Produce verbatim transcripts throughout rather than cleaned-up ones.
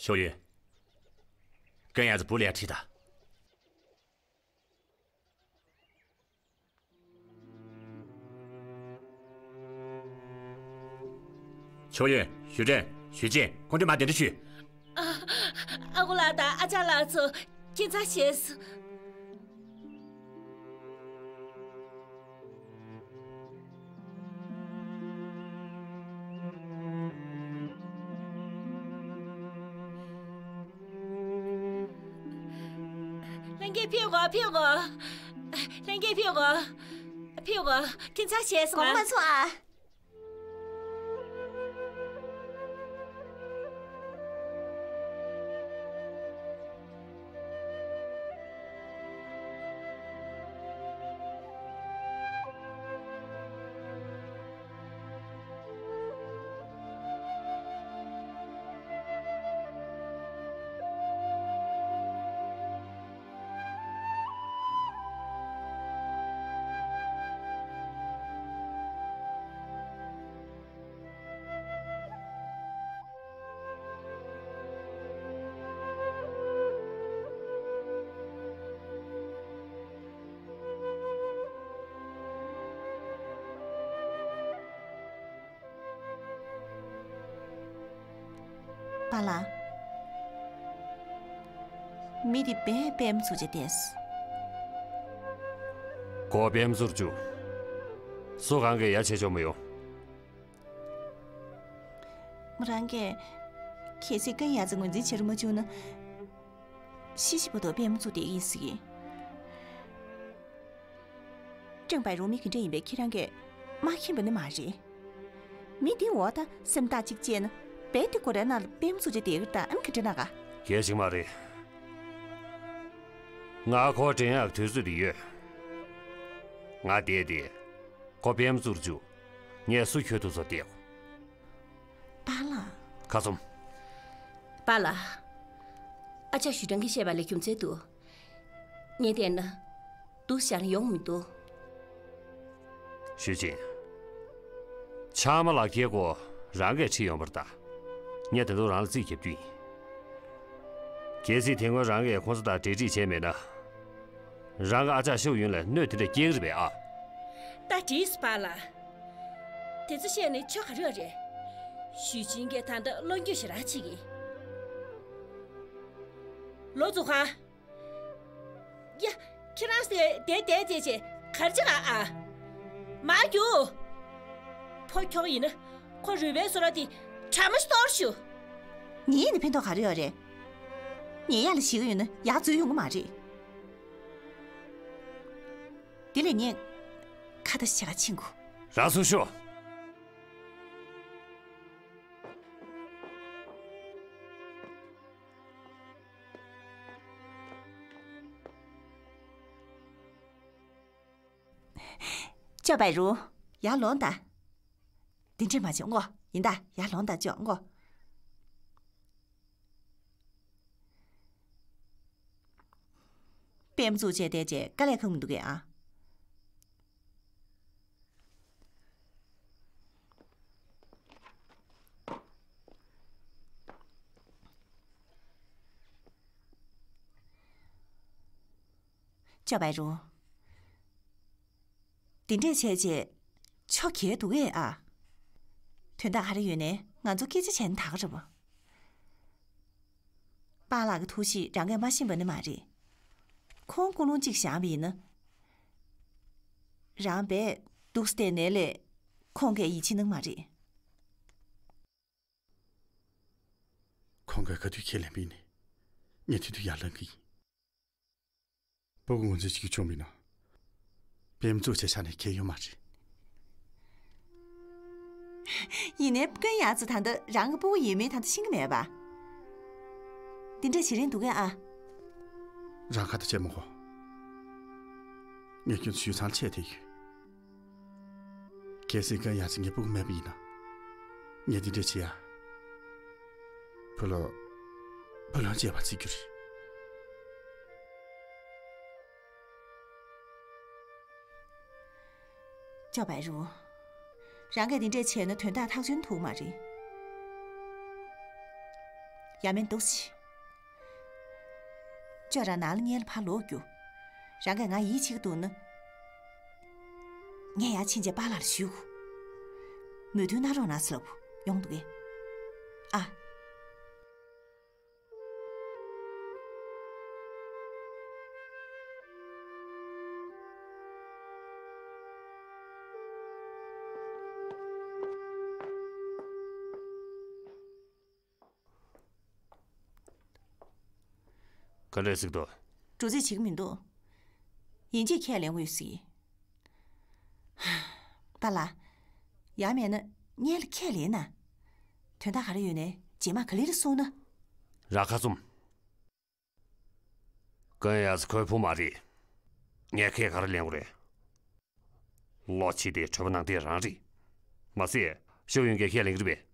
ཞའོ་ཡུན། ཀན་ཡ་ཙི་བུ་ལ་ཡ་ཁྲིད་དང་། ཞའོ་ཡུན། ཞུས་ཀྲེང་། ཞུས་ཅིན། ཁོང་ཚོས་མར་གདན་འདྲེན་ཞུས། ཨ། ཨ་ཁུ་ལགས་དང་ཨ་ཅག་ལགས་ཚོ་ཁྱད་མཚར་ཞེས། ལྷན་རྒྱས་ཕེབས་དགོས། ཕེབས་དགོས། ལྷན་རྒྱས་ཕེབས་དགོས། ཕེབས་དགོས། ཁྱད་མཚར་ཞེས་སོང་། དགོངས་པ་མ་ཚོམ་ཨ། པཱ་ལགས། མི་དེ་རྦད་དཔལ་མོ་བཙུགས་བྱས་བསྡད་སོང་། ཁོ་རྦད་མོ་བཙུགས་བཅུག། སུ་གང་གིས་ཡ་བྱེད་ཆོག་མི་ཡོང་། མོ་རང་གིས་གལ་སྲིད་ཀན་ཡ་ཙི་ངོས་འཛིན་བྱེད་རུ་མ་བཅུག་ན། ཤི་ཤི་བར་དུ་རྦད་མོ་བཙུགས་བསྡད་ཀྱི་ཡིན་ཟེར་གི། ཀྲེང་བའི་རུའུ་མི་ག་འདྲ་ཡིན་པ་ཁྱེད་རང་གིས་མ་མཁྱེན་པ་ནི་མ་རེད། མི་འདི་འོ་ད་སེམས་ཐག་གཅིག་བཅད་ན་རྦད་དེ་སྒོ་རའི་ནང་ལ་རྦད་མོ་བཙུགས་བྱས་བསྡད་ཀྱི་རེད་ད། ཨ་ནི་ག་འདྲ་ན་ག་གལ་ཆེན་མ་རེད། ང་ཁོ་དྲན་ཡག་དུས་ཚོད་དེ་ཡོད། ང་བསྡད་དེ། ཁོ་རྦད་མོ་བཙུགས་བཅུག། ངས་སུ་འཁྱོལ་ཐུབ་ཙམ་བལྟས། པཱ་ལགས། ཁ་ཚུམས། པཱ་ལགས། ཨ་ཅག་ཞུས་ཀྲེང་གིས་བཤད་པ་ལ་རྒྱུ་མཚན་འདུག། ངས་བལྟས་ན་སྡུག་བཞག་ན་ཡོང་མི་འདུག། ཞུས་ཅིན། ཆང་མ་ལགས་སྐྱེ་སྒོ་རང་གིས་ཁྲིད་ཡོང་བར་གདའ། ངས་ད་དུང་རང་ལ་རྩིས་རྒྱབ་རྒྱུ་ཡིན། གལ་སྲིད་དེ་སྔོན་རང་གིས་ཁོང་ཚོ་དང་འབྲེལ་འདྲིས་བྱས་མེད་ན། རང་གི་ཨ་ཅག་ཤའོ་ཡུན་ལ་གནོད་དེ་འདྲ་སྐྱེལ་གི་རེད་པས་ཨ། ད་འགྲིགས་སོང་པཱ་ལགས། དེ་ཚོ་བཤད་ནས་ཆོ་ག་རེ་ཡོད་རེད། ཞུས་ཅིན་གྱིས་ད་ལྟ་བློ་འགྱོད་ཞེ་དྲག་བྱེད་ཀྱི། ལོ་ཙུའུ་ཧྭ། ཡ། ཁྱེད་རང་ཚོས་བསྡད་བསྡད་བྱས་བྱས་ག་རེ་བྱེད་ག་ཨ། མར་རྒྱུགས། ཕོ་ཁྱོ་ག་ཡིན་ན་ཁོ་རུས་པའི་བཟོ་གྲྭ་དེ་དྲ་མ་ཞིག་གཏོར་ཤོག། ངས་ཡིན་ན་ཕན་ཐོགས་ག་རེ་ཡོད་རེད། ངས་ཡར་ལ་ཞིག་ཡོད་ན་ཡར་འཛུལ་ཡོང་གི་མ་རེད། དེ་ལས་ངས་ཁ་བརྡ་བྱེད་ག་ཕྱིན་དགོས། རང་སུ་ཤོག། ཅོ་པའི་རུ། ཡར་ལོངས་དང་། འདི་འདྲས་མ་བྱེད་ངོ་། ཡིན་ད། ཡར་ལོངས་དང་ཅོ་ངོ་། པེམ་བཙུགས་བྱས་བསྡད་བྱས་དཀའ་ལས་ཁག་མི་འདུག་གས་ཨ། ཅོ་པའི་རུ། འདི་འདྲས་བྱས་རྗེས་ཆོ་གས་འདུག་གས་ཨ། དོན་དག་ག་རེ་ཡོད་ནའི་ང་ཚོ་སྐད་ཆ་བྱས་ན་ད་ག་རེད་པ། པཱ་ལགས་ཀྱི་ཐུགས་གཤིས་རང་གིས་མ་ཤེས་པ་ནི་མ་རེད། ཁོང་ཀུན་སློང་གཅིག་བཞག་པ་ཡིན་ན། རང་རྦད་སྡུག་སྟེ་ནས་ལས་ཁོང་གིས་ཡིད་ཆེས་གནང་མ་རེད། ཁོང་གིས་ག་དུས་ཁས་ལེན་པ་ཡིན་ནའི་ངས་དེ་དུས་ཡར་ལངས་གི་ཡིན། སྤུ་གུ་ངོས་འཛིན་བྱེད་རྒྱུ་བྱུང་མིན་ན། པེམ་བཙུགས་བྱས་ཆ་ནས་ཁྱད་ཡོད་མ་རེད། ཡིན་ནའི་ཀོན་ཡ་ཙི་ད་ལྟ་རང་གི་སྤུ་གུ་ཡིན་མིན་ད་ལྟ་ཤེས་ཀྱི་མེད་པ། འདི་འདྲས་བྱེད་རན་འདུག་གས་ཨ། རང་ཁ་ད་བྱེད་མི་དགོས། ངས་ཁྱོད་ཚོ་ཞུ་ཚང་ཆད་དེ་ཡོད། གལ་སྲིད་ཀོན་ཡ་ཙི་ངའི་སྤུ་གུ་མེད་པ་ཡིན་ན། ངས་འདི་འདྲས་བྱེད་ཡ། བུ་ལོན། བུ་ལོན་བཅད་པ་བརྩི་རྒྱུ་རེད། ཅོ་པའི་རུ། རང་གིས་འདི་འདྲས་བྱས་ན་དོན་དག་ཐག་ཆོད་ཐུབ་མ་རེད། ཡ་མེན་འདུག་སེ། ཁྱོད་རང་ནང་ལ་སྔོན་ལ་ཕར་ལོག་རྒྱུགས། རང་གིས་ང་ཡིད་ཆེས་ཀྱི་འདུག་ན། ངས་ཡར་ཕྱིན་བྱས་པཱ་ལགས་ལ་ཞུ། མོས་མཐུན་གནང་རོགས་གནང་ཟེར་ལབ། ཡོང་འདུག་གས། ཨ། ག་འདྲས་ཟིག་འདུག་འགྲོ་རྩིས་བྱེད་ཀྱི་མི་འདུག་ཡིན་གཅིག་ཁས་ལེན་དགོས་ཟེར། པཱ་ལགས། ཡང་མིན་ན་སྔོན་ལ་ཁས་ལེན་ན། དོན་དག་ག་རེ་ཡོད་ནའི་རྗེས་མ་ག་ལེར་གསུངས་ན། རག་ཁ་བཙུམ། ཀུན་ཡ་ཙི་ཁོའི་བུ་མ་རེད། ངས་ཁས་ག་རེ་ལེན་དགོས་རེད། ལོ་ཕྱི་དེ་གྲོད་པ་ནང་དེ་རང་རེད། མ་ཟད་ཤོ་ཡོན་གྱིས་ཁས་ལེན་གྱི་རེད་པས།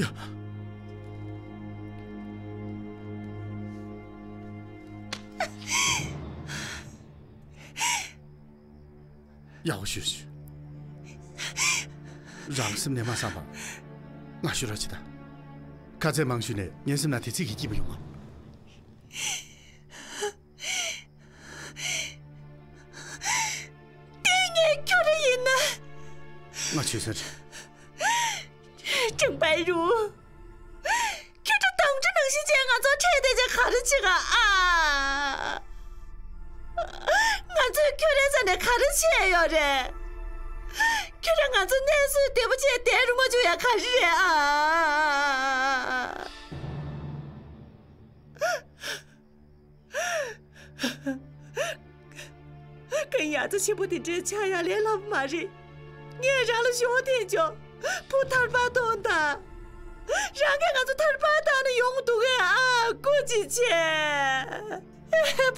ཡ། ཡག་པོ་ཞུས་ཞུས། རང་སེམས་ནས་མ་བསམ་པར་ང་ཞུ་རོགས་བྱེད་དང་། ཁ་ཚད་མང་ཞུས་ནས་ངའི་སེམས་ནང་དེ་ཚིག་གི་སྐྱིད་པོ་ཡོང་ངམ། དེ་ངས་ཁྱོད་རང་ཡིན་ན། ང་ཆོས་སེམས་རེད། ཀྲང་པའེ་རུ། ཁྱོད་ཚོ་དམ་ཕྲུག་ནང་བཞིན་བྱས་ང་ཚོ་ཁྲལ་དེ་ཅག་ག་རེ་བྱེད་ག་ཨ། ང་ཚོས་ཁྱོད་རའི་ས་ནས་ག་རེ་བྱས་ཡོད་རེད། ཁྱོད་རང་ང་ཚོ་གནས་ཚུལ་བདེ་པོ་བྱས་བསྡད་རུ་མ་བཅུག་ཡ་ག་རེ་རེད་ཨ། ཀུན་ཡ་ཙི་ཆེན་པོ་དེ་འདྲའི་ཆགས་ཡ་ལས་སླ་པོ་མ་རེད། ངས་རང་ལ་ཞུ་བ་འཐེན་ཆོག་བུ་ཐར་པ་གཏོང་དང་། རང་གིས་ང་ཚོ་ཐར་པ་བཏང་ན་ཡོང་འདུག་གས་ཨ། སྐུ་མཁྱེན་ཆེ།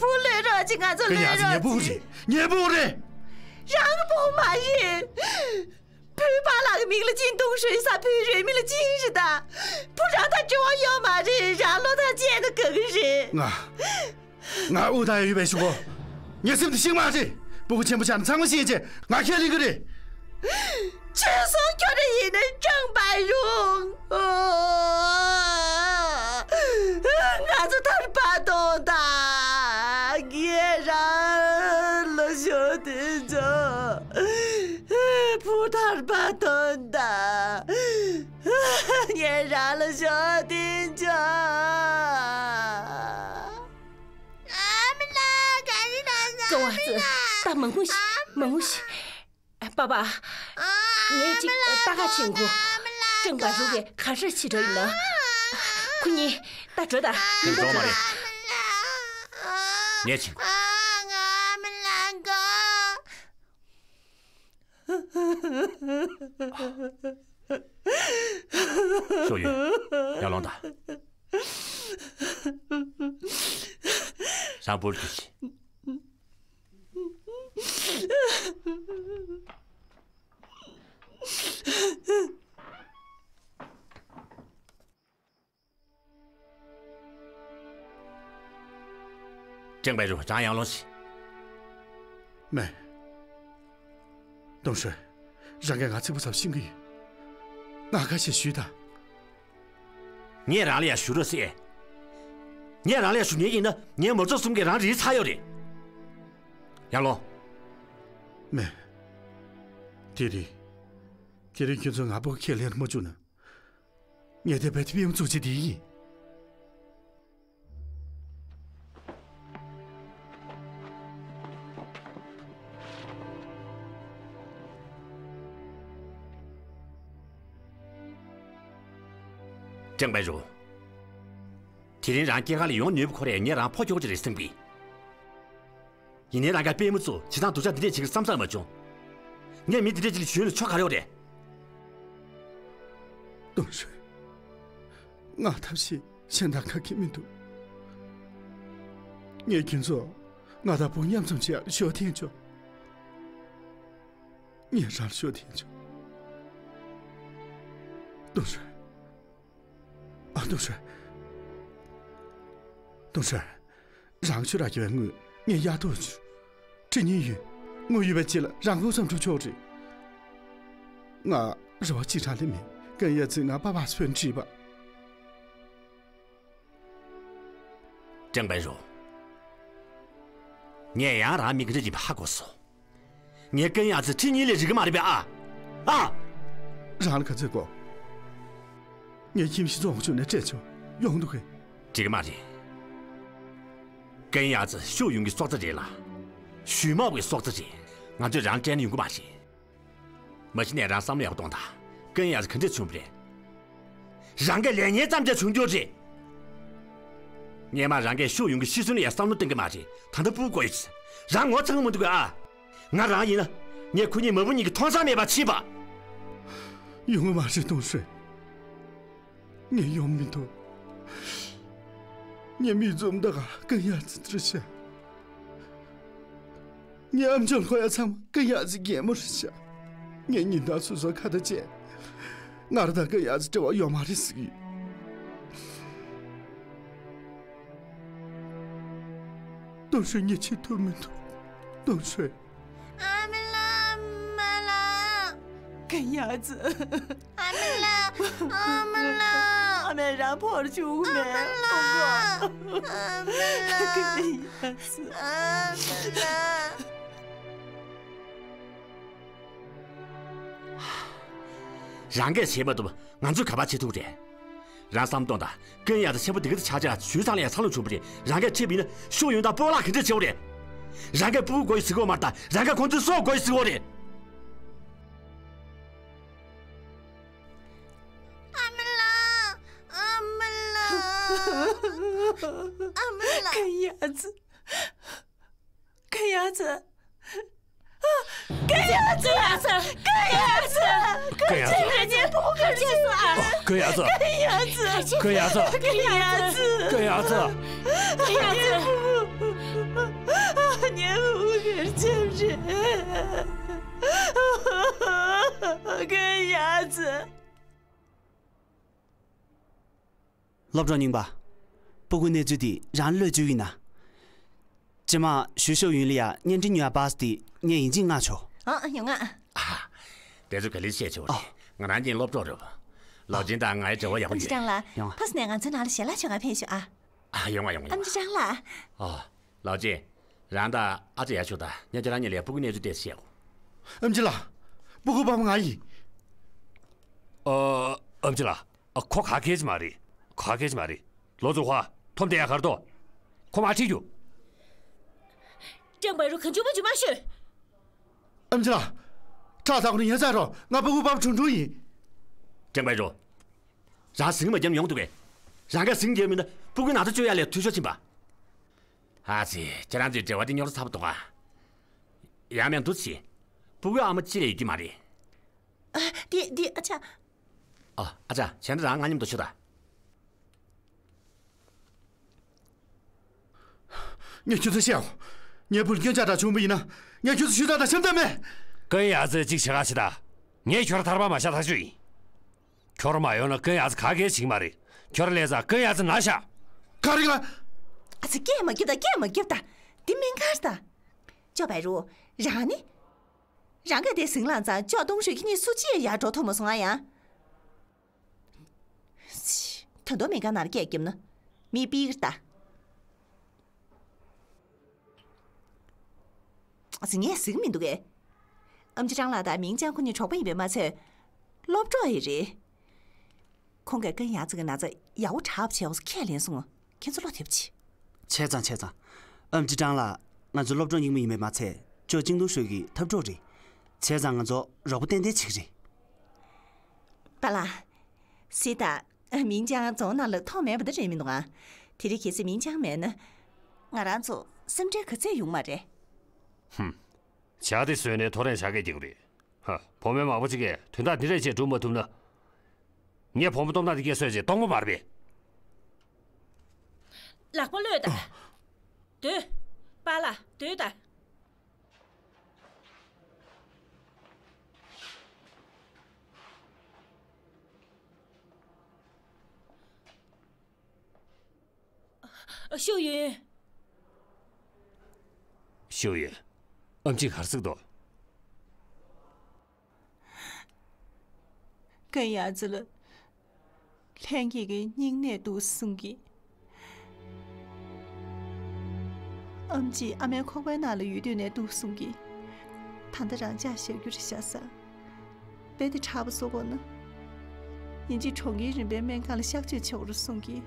བུ་ལོས་རོགས་གྱིས། ང་ཚོ་ཀུན་ཡ་ལོས་ཙི་ངའི་རོགས་བུ་གཅིག་གྱིས། ངའི་བུ་རེད། རང་གི་བུ་མ་རེད། བུའི་པཱ་ལགས་ཀྱི་མིང་ལ་ཅིན་ཏུང་ཧྲུའེ་ཟེར། བུའི་རུས་མིང་ལ་ཅིན་ཧྲི་ད། བུ་རང་དང་འབྲེལ་བ་ཡོད་མ་རེད། རང་བློ་ཐག་བཅད་ན་དགའ་གི་རེད། ང་། ང་དབུགས་བཏང་ཡ་ཡོད་པའི་གཞུག་གུ། ངའི་སེམས་འདི་ཤིང་མ་རེད། སྤུ་གུ་ཆེན་པོ་ཆགས་ན་ཚང་མ་ཤེས་བྱས་ང་ཁས་ལེན་གི་རེད། ཁྱོད་སོང་ཁྱོད་རང་ཡིན་ན་ཀྲང་པའེ་རུ། ང་ཚོ་ཐར་པ་གཏོང་དང་། ངས་རང་ལ་ཞུ་འཐེན་ཆོག་བུ་ཐར་པ་གཏོང་དང་། ངས་རང་ལ་ཞུ་འཐེན་ཆོག་ཨ་མ་ལགས། ག་རེ་ལབ་ན། ཀུན་ཡ་ཙི། ད་མ་ངུ་ཤིག་མ་ངུ་ཤིག་པཱ་པཱ། ངས་ཅིག་ལྟ་ག་ཕྱིན་གོ། ཀྲང་པའེ་རུ་གིས་ག་རེ་བྱེད་འགྲོ་ཡིན་ན། ཁོ་གཉིས་ད་འགྲོ་དང་། ཁྱོད་འགྲོ་མ་རེད། ངས་ཕྱིན་གོ། ཤོ་ཡོན། ཡར་ལོངས་དང་། རང་བུ་ལ་འགྱུར་ཅིག་ཀྲང་པའེ་རུ། རང་ཡར་ལོངས་ཤིག་མེ། ཏུང་ཧྲོས། རང་གིས་ང་ཚིག་པ་ཚབ་ཤེས་ཀྱི་ཡོད། ང་ཁ་ཤས་ཞུས་དང་། ངས་རང་ལ་ཡང་ཞུ་རོགས་ཟེར། ངས་རང་ལ་ཡང་ཞུ་ཉན་ཡིན་ན་ངའི་མོ་ཚོ་གསུམ་གྱིས་རང་རིལ་ཚར་ཡོད་རེད། ཡར་ལོངས། མེ། དེ་རིང་། དེ་རིང་ཁྱོད་ཚོས་ང་སྤུ་གུ་ཁས་ལེན་མ་བཅུག་ན། ངས་དེ་བས་དེ་པེའུ་བཙུགས་བྱེད་དེ་ཡིན། ཀྲང་པའེ་རུ། དེ་རིང་རང་སྐྱེས་སྐར་ལ་ཡོང་ནུས་པ་ཁོ་རེ་ངས་རང་ཕོ་ཁྱོ་ག་ཅིག་རེད་བསམ་གི། ཡིན་ནའི་རང་ག་པེ་མོ་ཚོ་བྱེད་སྟངས་སྡུག་ཅག་འདི་འདྲས་བྱེད་ཀྱི་བསམ་ས་མ་བྱུང་། ངས་མི་འདི་འདྲས་ཅིག་ལ་ཞུས་ན་ཆོ་ག་རེ་ཡོད་རེད། ཏུང་ཧྲོས། ང་ཐབས་ཤེས་གཞན་དག་ག་གེ་མི་འདུག་ངས་ཁྱོད་ཚོ་ ང་དང་བུ་མཉམ་འཛོམས་བྱེད་ཡག་ཞུ་བ་འཐེན་བྱུང་། ངས་རང་ལ་ཞུ་བ་འཐེན་བྱུང་། ཏུང་ཧྲོན། ཨ། ཏུང་ཧྲོན། ཏུང་ཧྲོན། རང་ཆུ་རག་གི་བའི་དངུལ་ངས་གཡར་ཐོག་ཆུ། ཁྲི་གཉིས་ཡོད། དངུལ་ཡོད་པའི་རྗེས་ལ་རང་དགོས་བསམ་འགྲུབ་ཆོག་རེད། ང་རེ་བ་གཅིག་རང་ལས་མེད། ཀུན་ཡ་ཙི་ང་པ་པ་སུ་ཕན་བྲིས་པ། ཀྲེང་པའེ་རུ། ངས་ཡང་རང་མི་གི་རེད་ཅེས་ཧ་གོ་སོང་། ངས་ཀུན་ཡ་ཙི་ཁྲི་གཉིས་ལས་རིག་གི་མ་རེད་པས་ཨ། ཨ། རང་ལ་ག་ཚོད་དགོས། ངས་ཁྱིམ་གཞིས་བཙོང་བཅུག་ནས་སྤྲད་ཆོག་ཡོང་འདུག་གས། འགྲིག་གི་མ་རེད། ཀུན་ཡ་ཙི་ཤོག་ཡུང་གི་སྲོག་རྩ་རེད་ལ། ཞུས་མའོ་གི་སྲོག་རྩ་རེད། ང་ཚོས་རང་སྤྲད་ན་ཡོང་གི་མ་རེད། མ་གཞི་ནས་རང་བསམ་བློ་ཡག་པོ་གཏོང་དང་། ཀུན་ཡ་ཙི་ག་འདྲས་བྱུང་བ་རེད། རང་གི་ལས་ངན་ཙམ་གྱིས་བྱུང་རྒྱུ་རེད། སྔོན་མ་རང་གིས་ཤོག་ཡུང་གི་ཤི་གསོན་ལ་ཡང་བསམ་བློ་གཏོང་གི་མ་རེད། ད་ལྟ་སྤུ་གུ་དགོས་ཡོད། རང་ངོ་ཚ་གི་མི་འདུག་གས་ཨ། ང་རང་ཡིན་ན། ངས་ཁོ་གཉིས་མ་བུ་གཉིས་ཀྱི་མཐོང་ས་མེད་པ་ཕྱིན་པ། ཡོང་གི་མ་རེད་ཏུང་ཧྲོན། ངས་ཡོང་མི་འདུག་ངས་མིག་བཙུམ་ད་ག་ཀུན་ཡ་ཙི་འདིར་བཤད། ངའི་ཨམ་ཅོག་ལྷོ་ཡ་ཚང་མ་ཀུན་ཡ་ཙི་གད་མོ་རེད་ཤག་ངས་ཉིན་ལྟར་སོ་སོ་ཁ་བརྡ་བྱས། ང་རང་དང་ཀུན་ཡ་ཙི་འབྲེལ་བ་ཡོད་མ་རེད་ཟེར་གྱི་ཡོད། ཏུང་ཧྲོན། ངས་བྱེད་ཐུབ་མི་འདུག་ཏུང་ཧྲོན། ཨ་མ་ལགས། ཨ་མ་ལགས། ཀུན་ཡ་ཙི། ཨ་མ་ལགས། ཨ་མ་ལགས། ཨ་མས་རང་ཕོར་བཅུག་མེད། ཨ་མ་ལགས། ཨ་མ་ལགས། ཀུན་ཡ་ཙི། ཨ་མ་ལགས། རང་གིས་བྱེད་མ་ཐུབ་ང་ཚོས་ག་པར་བྱེད་ཐུབ་རེད། རང་བསམ་གཏོང་དང་། ཀུན་ཡ་ཙི་ཆེན་པོ་འདི་ག་དེ་ཆགས་ཆགས་ཞུས་ཙང་ལ་ཡང་འཚར་ལོངས་བྱུང་བ་རེད། རང་གིས་ཁྲིད་པ་ཡིན་ན་ཤོག་ཡུང་དང་སྤོ་ལགས་ག་འདྲས་བྱེད་དགོས་རེད། རང་གིས་སྤུ་གུ་དགོས་ཡོད་ཟེར་གྱི་ཡོད་མ་རེད་ད། རང་གིས་ཁོང་ཚོའི་སྲོག་དགོས་ཡོད་ཟེར་གྱི་ཡོད་རེད། ཨ་མ་ལགས། ཨ་མ་ལགས། ཨ་མ་ལགས། ཀུན་ཡ་ཙི། ཀུན་ཡ་ཙི། ཀུན་ཡ་ཙི། ཀུན་ཡ་ཙི། ཀུན་ཡ་ཙི། ཀུན་ཡ་ཙི། ཀུན་ཡ་ཙི། ཀུན་ཡ་ཙི། ཀུན་ཡ་ཙི། ཀུན་ཡ་ཙི། ཀུན་ཡ་ཙི། ཀུན་ཡ་ཙི། ཀུན་ཡ་ཙི། སློབ་གྲོགས་རྙིང་པ། སྤུ་གུ་གནས་ཚུལ་འདི་རང་བློས་བཅོལ་གྱི་ཡིན་ན། རྗེས་མ་ཞུ་ཤོག་ཡུན་ལ་ཡ་བརྙན་འཕྲིན་ཉོ་ཡ་པཱ་སི་དེ་ངས་ཡིན་གཅིག་མངགས་ཆོག་ཨ། ཡོང་ང་། ཨ། དེ་ཚོ་ག་ལེར་བཤད་ཆོག་རེད། ཨ། ང་རང་གཉིས་སློབ་གྲོགས་རེད་པ། ལའོ་ཅིན་དང་ངའི་འབྲེལ་བ་ཡག་པོ་ཨམ་ཆི་ཡོད། ཀྲང་ལགས། ཡོང་བ། ཕ་སི་ནས་ང་ཚོའི་ནང་ལ་ཞལ་ལག་མཆོད་ག་ཕེབས་ཤོག་ཨ། ཨ། ཡོང་བ་ཡོང་བ་ཡོང་བ། ཨམ་ཆི་ཀྲང་ལགས། ཨ། ལའོ་ཅིན། རང་དང་ཨ་ཅེ་ཡར་ཤོག་དང་། ངས་ཁྱེད་རང་གཉིས་ལ་སྤུ་གུ་གནས་ཚུལ་ཏོག་ཙམ་བཤད་དགོས། ཨམ་ཆི་ལགས། སྤུ་གུ་ཕ་མ་ང་ཡིན། ཨ། ཨམ་ཆི་ལགས། ཨ། ཁོ་ག་གེ་ཅིག་མ་རེད། ག་གེ་ཅིག་མ་རེད། ལོ་ཙུའུ་ཧྭ། ཐོམ་དེ་ཡ་གར་ཏོ། ཁོ་མར་ཁྲིད་རྒྱུགས། ཀྲེང་པའེ་རུ་གང་བྱུང་མང་བྱུང་མ་ཤོད། ཨམ་ཆི་ལགས། ཁྲག་ལྟ་གོ་ནི་ཡ་ཚ་རོ། ང་སྤུ་གུ་ཕ་མ་ཁྲུང་ཁྲུང་ཡིན། ཀྲེང་པའེ་རུ། རང་ཟིང་མ་རྒྱབ་ན་ཡོང་འདུག་གས། རང་ག་ཟིང་རྒྱབ་མིན་ན་སྤུ་གུ་ནང་དུ་བཅུག་ཡ་ལས་འཐུས་ཤོར་ཕྱིན་པ། ཨ་ཙི། ཁྱེད་རང་ཚོའི་འབྲེལ་བ་དེ་རྙོག་དྲ་ཚ་པོ་འདུག་ག་ཡང་མིན་འདུག་སེ། སྤུ་གུའི་ཨ་མ་ཅི་ལས་ཡོད་ཀྱི་མ་རེད། ཨ། དེ་དེ་ཨ་ཅག་ཨ། ཨ་ཅག་བྱས་ན་རང་ང་མཉམ་དུ་ཤོག་དང་། ངས་ཁྱོད་ཚོར་བཤད་འོ། ངའི་བུ་ལ་སྐྱོན་ཆག་འདྲ་བྱུང་བ་ཡིན་ན། ངས་ཁྱོད་ཚོ་ཞུ་དག་དང་ཤམ་ཐབས་མེད། ཀུན་ཡ་ཙི་གཅིག་བྱེད་ག་བྱེད་དང་། ངས་ཁྱོད་ཐར་པ་མ་བཞག་ཐག་ཆོད་ཡིན། ཁྱོད་མ་ཡོང་ན་ཀུན་ཡ་ཙི་ག་གེ་བྱེད་ཀྱི་མ་རེད། ཁྱོད་སླེབས་ཙང་ཀུན་ཡ་ཙི་ན་བཞག་ག་རེ་ག་ཨ་ཙི། སྐད་མ་རྒྱབ་དང་། སྐད་མ་རྒྱབ་དང་། འདི་སྨན་ཁང་རེད་ད། ཅོ་པའེ་རུ། རང་ནི། རང་ག་དེ་ཟིང་ལངས་ཙང་ཅོ་ཏུང་ཧྲོན་ཁྱེད་གཉིས་སུ་གཅིག་ཡང་ཡར་འགྲོ་ཐུབ་མ་སོང་ཨ་ཡ། ཚི། ད་དུང་སྨན་ཁང་ནང་ལ་སྐད་རྒྱབ་ན། མི་ཕྱི་གི་རེད་ད། ཨ་ཙི། ངས་ཟེར་གྱི་མི་འདུག་གས། ཨམ་ཆི་ཀྲང་ལགས་དང་མིང་ཅང་ཁོ་གཉིས་གྲོགས་པོ་ཡིན་པས་མ་ཚད། སློབ་གྲོགས་ཡང་རེད། ཁོང་གིས་ཀུན་ཡ་ཙི་གི་ན་ཚ་ཡག་པོ་དྲག་པོ་བྱས་འོང་ཟེར་ཁས་ལེན་སོང་ངོ་། ཁྱེད་ཚོ་བློ་བདེ་པོ་བྱེད། བྱས་ཙང་བྱས་ཙང་། ཨམ་ཆི་ཀྲང་ལགས་ང་ཚོའི་སློབ་གྲོགས་རྙིང་མ་ཡིན་པས་མ་ཚད་ཅོ་ཅིང་ཏུང་ཧྲོས་ཀྱི་འཐབ་གྲོགས་རེད། བྱས་ཙང་ང་ཚོ་རོགས་པ་ཏན་ཏན་བྱེད་ཀྱི་རེད། པཱ་ལགས། སི་ཏཱ། མིང་ཅང་རྫོང་ནང་ལ་མཐོང་མེད་པ་འདི་རེད་མི་འདུག་ཨ། དེ་རིང་གལ་སྲིད་མིང་ཅང་མེད་ན། ང་རང་ཚོ་སེམས་ཁྲལ་ག་ཚད་ཡོང་མ་རེད། ཧུམ། ཇ་དེ་བཟོས་ནས་ཐོ་རངས་ཇ་སྐད་རྒྱག་གི་རེད། ཧ། བུ་མོ་མང་པོ་ཅིག་གིས་དོན་དག་འདི་འདྲ་ཅིག་སྒྲུབ་མ་ཐུབ་ན། ངས་བུ་མོ་སྟོབས་ནག་འདི་སྐད་གསོད་བྱེད་གཏོང་གི་མ་རེད་པས། ལག་པ་གློད་དང་། སྡོད། པཱ་ལགས་སྡོད་དང་། ཤོག་ཡོན། ཤོག་ཡོན། ཨམ་ཆིས་ག་རེ་ཟེར་གྱི་འདུག་ཀན་ཡ་ཙི་ལ་ལྷན་རྒྱས་ཀྱིས་སྙིང་ནད་འདུག་གསུང་གི། ཨམ་ཆི་ཨ་མའི་ཁོག་པའི་ནང་ལ་ཡོད་དུས་ནས་འདུག་གསུང་གི། ད་ལྟ་རང་འཇགས་བཞག་རྒྱུ་རེད་ཤག་ས། དཔེ་དེ་དྲག་པོ་བཟོ་དགོས་ན། ཡིན་གཅིག་གྲོང་ཁྱེར་རིམ་པའི་སྨན་ཁང་ལ་གཤག་བཅོས་བྱེད་དགོས་རེད་གསུང་གི།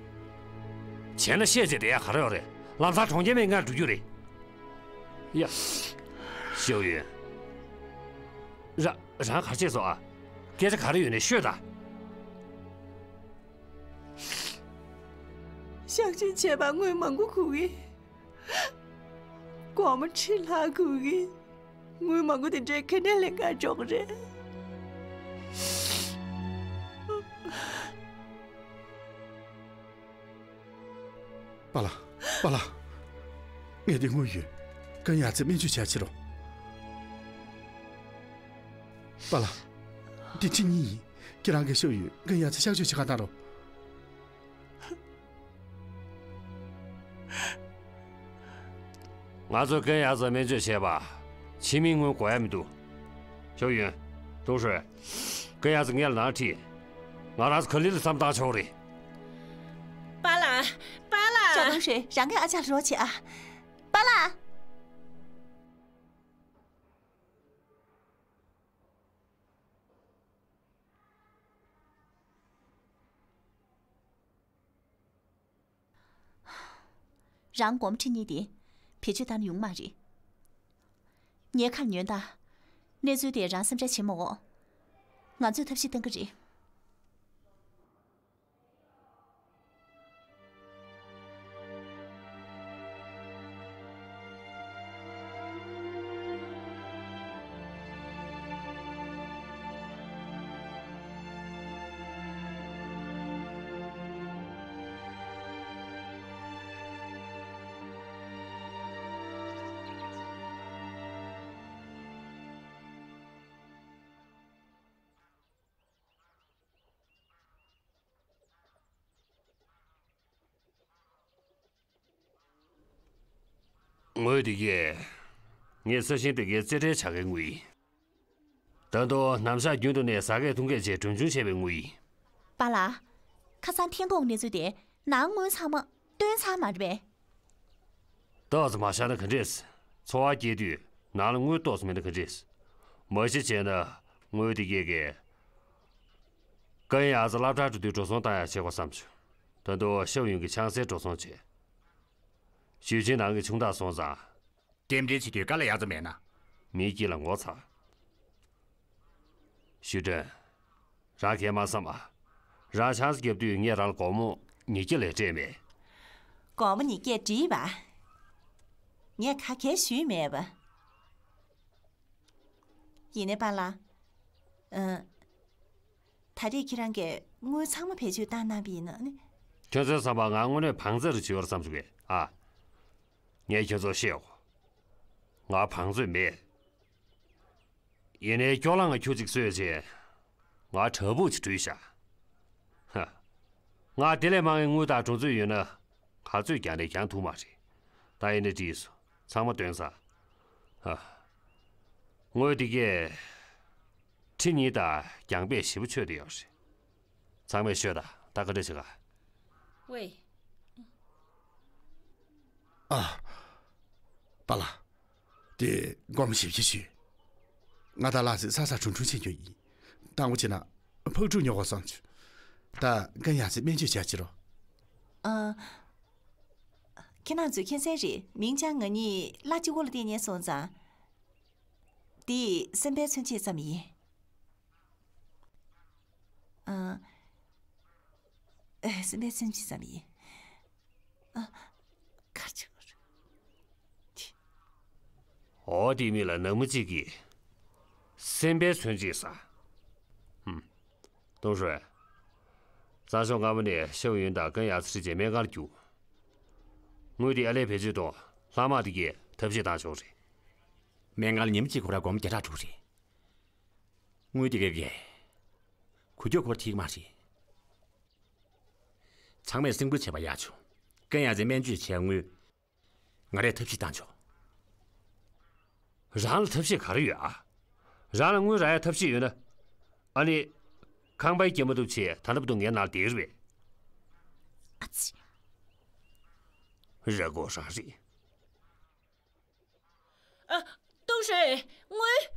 བྱས་ན་བཤད་བྱས་བསྡད་ཡ་ག་རེ་ཡོད་རེད། ལམ་སང་གྲོང་ཁྱེར་སྨན་ཁང་འགྲོ་རྒྱུ་རེད། ཡ། ཤོག་ཡོན། ར་རང་ག་རེ་བྱས་སོང་ཨ། སྐད་ཆ་ག་རེ་ཡོད་ནས་ཤོད་ད། གཤག་བཅོས་བྱས་པར་དངུལ་མང་པོ་དགོས་ཀྱི། སྒོར་མོ་ཁྲི་ལྷག་དགོས་ཀྱི། དངུལ་མང་པོ་དེ་འདྲས་ག་ནས་ལེན་ག་འཇོག་རེད། པཱ་ལགས། པཱ་ལགས། ངས་འདི་དངུལ་ཡོད། ཀན་ཡ་ཙི་སྨན་བཅོས་བྱ་ཕྱིར་རོ། པཱ་ལགས། འདི་ཁྲི་གཉིས་ཡིན། ཁྱེད་རང་གིས་ཤོག་ཡོན་ཀན་ཡ་ཙི་གཤག་བཅོས་བྱེད་ག་གཏང་རོགས། ང་ཚོས་ཀན་ཡ་ཙི་སྨན་བཅོས་བྱས་པ། ཕྱི་མིའི་དངུལ་དགོས་ཡ་མི་འདུག་ཤོག་ཡོན། ཏུང་ཧྲོས། ཀན་ཡ་ཙི་ངེད་ལ་ནང་ཁྲིད། ང་རང་ཚོ་ག་ལེ་ལ་མཚམས་བཏང་ཆོག་རེད། པཱ་ལགས། པཱ་ལགས། ཞའོ་ཏུང་ཧྲོས། རང་གི་ཨ་ཅག་ལ་རོགས་བྱེད་ཨ། པཱ་ལགས། རང་སྒོར་མོ་ཁྲི་གཉིས་དེ་བེད་སྤྱོད་བཏང་ན་ཡོང་མ་རེད། ངའི་ཁ་ཉོན་དང་། གནས་ཚུལ་དེ་རང་སེམས་ཁྲལ་བྱེད་མ་འོང་། ང་ཚོས་ཐབས་ཤེས་གཏང་གི་རེད། དངུལ་འདི་གས། ངས་ས་ཞིང་འདི་གའི་རྩིས་ཁྲའི་བྱ་དགའི་དངུལ་ཡིན། ད་དུང་ནམ་ཞག་རྒྱུན་དུ་ནས་ཟ་སྐད་འཐུང་སྐད་བཅས་གྲོན་ཆུང་བྱས་པའི་དངུལ་ཡིན། པཱ་ལགས། ཁ་སང་ཐེན་ཀོང་གནས་ཚུལ་དེ་ནང་དངུལ་ཚང་མ་བཏོན་ཚར་མ་རེད་པས། ཏོག་ཙམ་མ་བཞག་ན་ག་འདྲས། འཚོ་བ་སྐྱེལ་དུས་ནང་ལ་དངུལ་ཏོག་ཙམ་མེད་ན་ག་འདྲས། མ་གཞི་བྱས་ན་དངུལ་འདི་གས་གས། ཀན་ཡ་ཙི་སློབ་གྲྭར་འགྲོ་དུས་འགྲོ་སོང་བཏང་ཡག་བྱེད་དགོས་བསམ་བྱུང་། ད་དུང་ཤའོ་ཡུན་གྱི་ཆང་སའི་འགྲོ་སོང་བྱས། ཞུས་ཅིན་ནང་གི་ཆུང་བདག་སོང་ཙང་། རྟེན་འབྲེལ་བྱེད་དུས་དཀའ་ལས་ཡག་ཙམ་མེད་ན། མིའི་དཀྱིལ་ལ་ངོ་ཚ། ཞུས་ཀྲན། རང་གིས་མ་བསམ་པ། རང་ཆང་ས་བརྒྱབ་དུས་ངས་རང་ལ་སྒོར་མོ་ཉིས་བརྒྱ་ལས་སྤྲད་མེད། སྒོར་མོ་ཉིས་བརྒྱ་བྲིས་པ། ངས་ག་གས་ཞུས་མེད་པ། ཡིན་ནའི་པཱ་ལགས། ཨ། ད་རེས་ཁྱེད་རང་གིས་དངུལ་ཚང་མ་བེད་སྤྱོད་བཏང་གནང་བ་ཡིན་ན་ནི། ཁྱོད་ཚོའི་བསམ་པར་ང་དངོས་གནས་བང་མཛོད་རེ་བྱེད་ཡོད་བསམ་བྱུང་གས་ཨ། ངས་ཁྱོད་ཚོར་བཤད་འོ། ང་བང་མཛོད་མེད། ཡིན་ནའི་སྐྱོ་ལངས་ཁྱུ་གཅིག་གསོས་རྗེས། ང་བྲག་ཕུག་ཅིག་བྲུས་ཤག་ཧ། ང་དེ་ལས་མང་བའི་དངུལ་དང་གྲོང་ཚོ་ཡོད་ན། ག་ཚོད་རྒྱག་ནས་རྒྱག་ཐུབ་མ་རེད། ད་ཡིན་ན་འགྲིག་སོང་། ཚང་མ་བཏོན་ཚར། ཧ། དངུལ་འདི་གས། ཁྲི་གཉིས་དང་རྒྱང་པས་ཞེ་པོ་ཆོད་དེ་ཡོད་རེད། ཚང་མས་ཤོད་དང་། ད་ག་འདྲ་བྱེད་ག་ཝེ། ཨ། པཱ་ལགས། དེ་སྒོར་མོ་བཞི་བཞི་ཞུས། ང་དང་ལགས་སྲིད་ས་ས་གྲུང་གྲུང་བྱེད་རྒྱུ་ཡིན། དང་པོ་བྱས་ན་ཕག་ཕྲུག་ཉོ་དགོས་བསམ་བྱུང་། ད་ཀན་ཡ་ཙི་སྨན་བཅོས་བྱ་ཕྱིར་རོ། ཨ། ཁྱེད་རང་ཚོས་མཁྱེན་གསལ་རེད། མིང་ཅང་ང་གཉིས་གླ་གཅིག་པོ་ལ་བརྟེན་ཉན་སོང་ཙང་། འདི་སེམས་པའི་མཚོན་བྱེད་ཙམ་ཡིན། ཨ། ཨེ། སེམས་པའི་མཚོན་བྱེད་ཙམ་ཡིན། ཨ། གར་ཆགས་པ་རེད། འོ། དེའི་མིང་ལ་ནག་མོ་གཅིག་གིས་སེམས་པའི་མཚོན་བྱེད་ཟེར། ཧུམ། ཏུང་ཧྲོས། གཙང་ཤོག་སྔ་མོ་ནས་ཤའོ་ཡུན་དང་ཀན་ཡ་ཙི་ཁྲིད་བྱས་སྨན་ཁང་ལ་རྒྱུགས། དངུལ་དེ་ཨ་ལས་བེད་སྤྱོད་གཏོང་། ལྷག་མ་དེ་གས་ ཐབས་ཤེས་བཏང་ཆོག་རེད། སྨན་ཁང་ལ་ཉིན་གཅིག་ཁོ་ར་སྒོར་མོ་བརྒྱ་ཕྲག་དྲུག་རེད། དངུལ་དེ་གས་གས། འགུལ་སྐྱོད་ཁོ་ར་ཐིག་མ་རེད། ཚང་མས་སེམས་ཁུར་བྱེད་པ་ཡག་བྱུང་། ཀན་ཡ་ཙེ་སྨན་བཅོས་བྱས་དངུལ། ང་རས་ཐབས་ཤེས་བཏང་ཆོག། རང་ལ་ཐབས་ཤེས་ག་རེ་ཡོད་ཨ། རང་ལ་དངུལ་རག་ཡ་ཐབས་ཤེས་ཡོད་ན། ཨ་ནི། ཁང་པའི་སྐྱེལ་མ་ཐུབ་ཆེད་ད་ལྟ་བར་དུ་ངའི་ནང་བསྡད་རེད་པས། ཨ་ཙི། ར་སྒོ་རང་རེད། ཨ། ཏུང་ཧྲེ། དངུལ།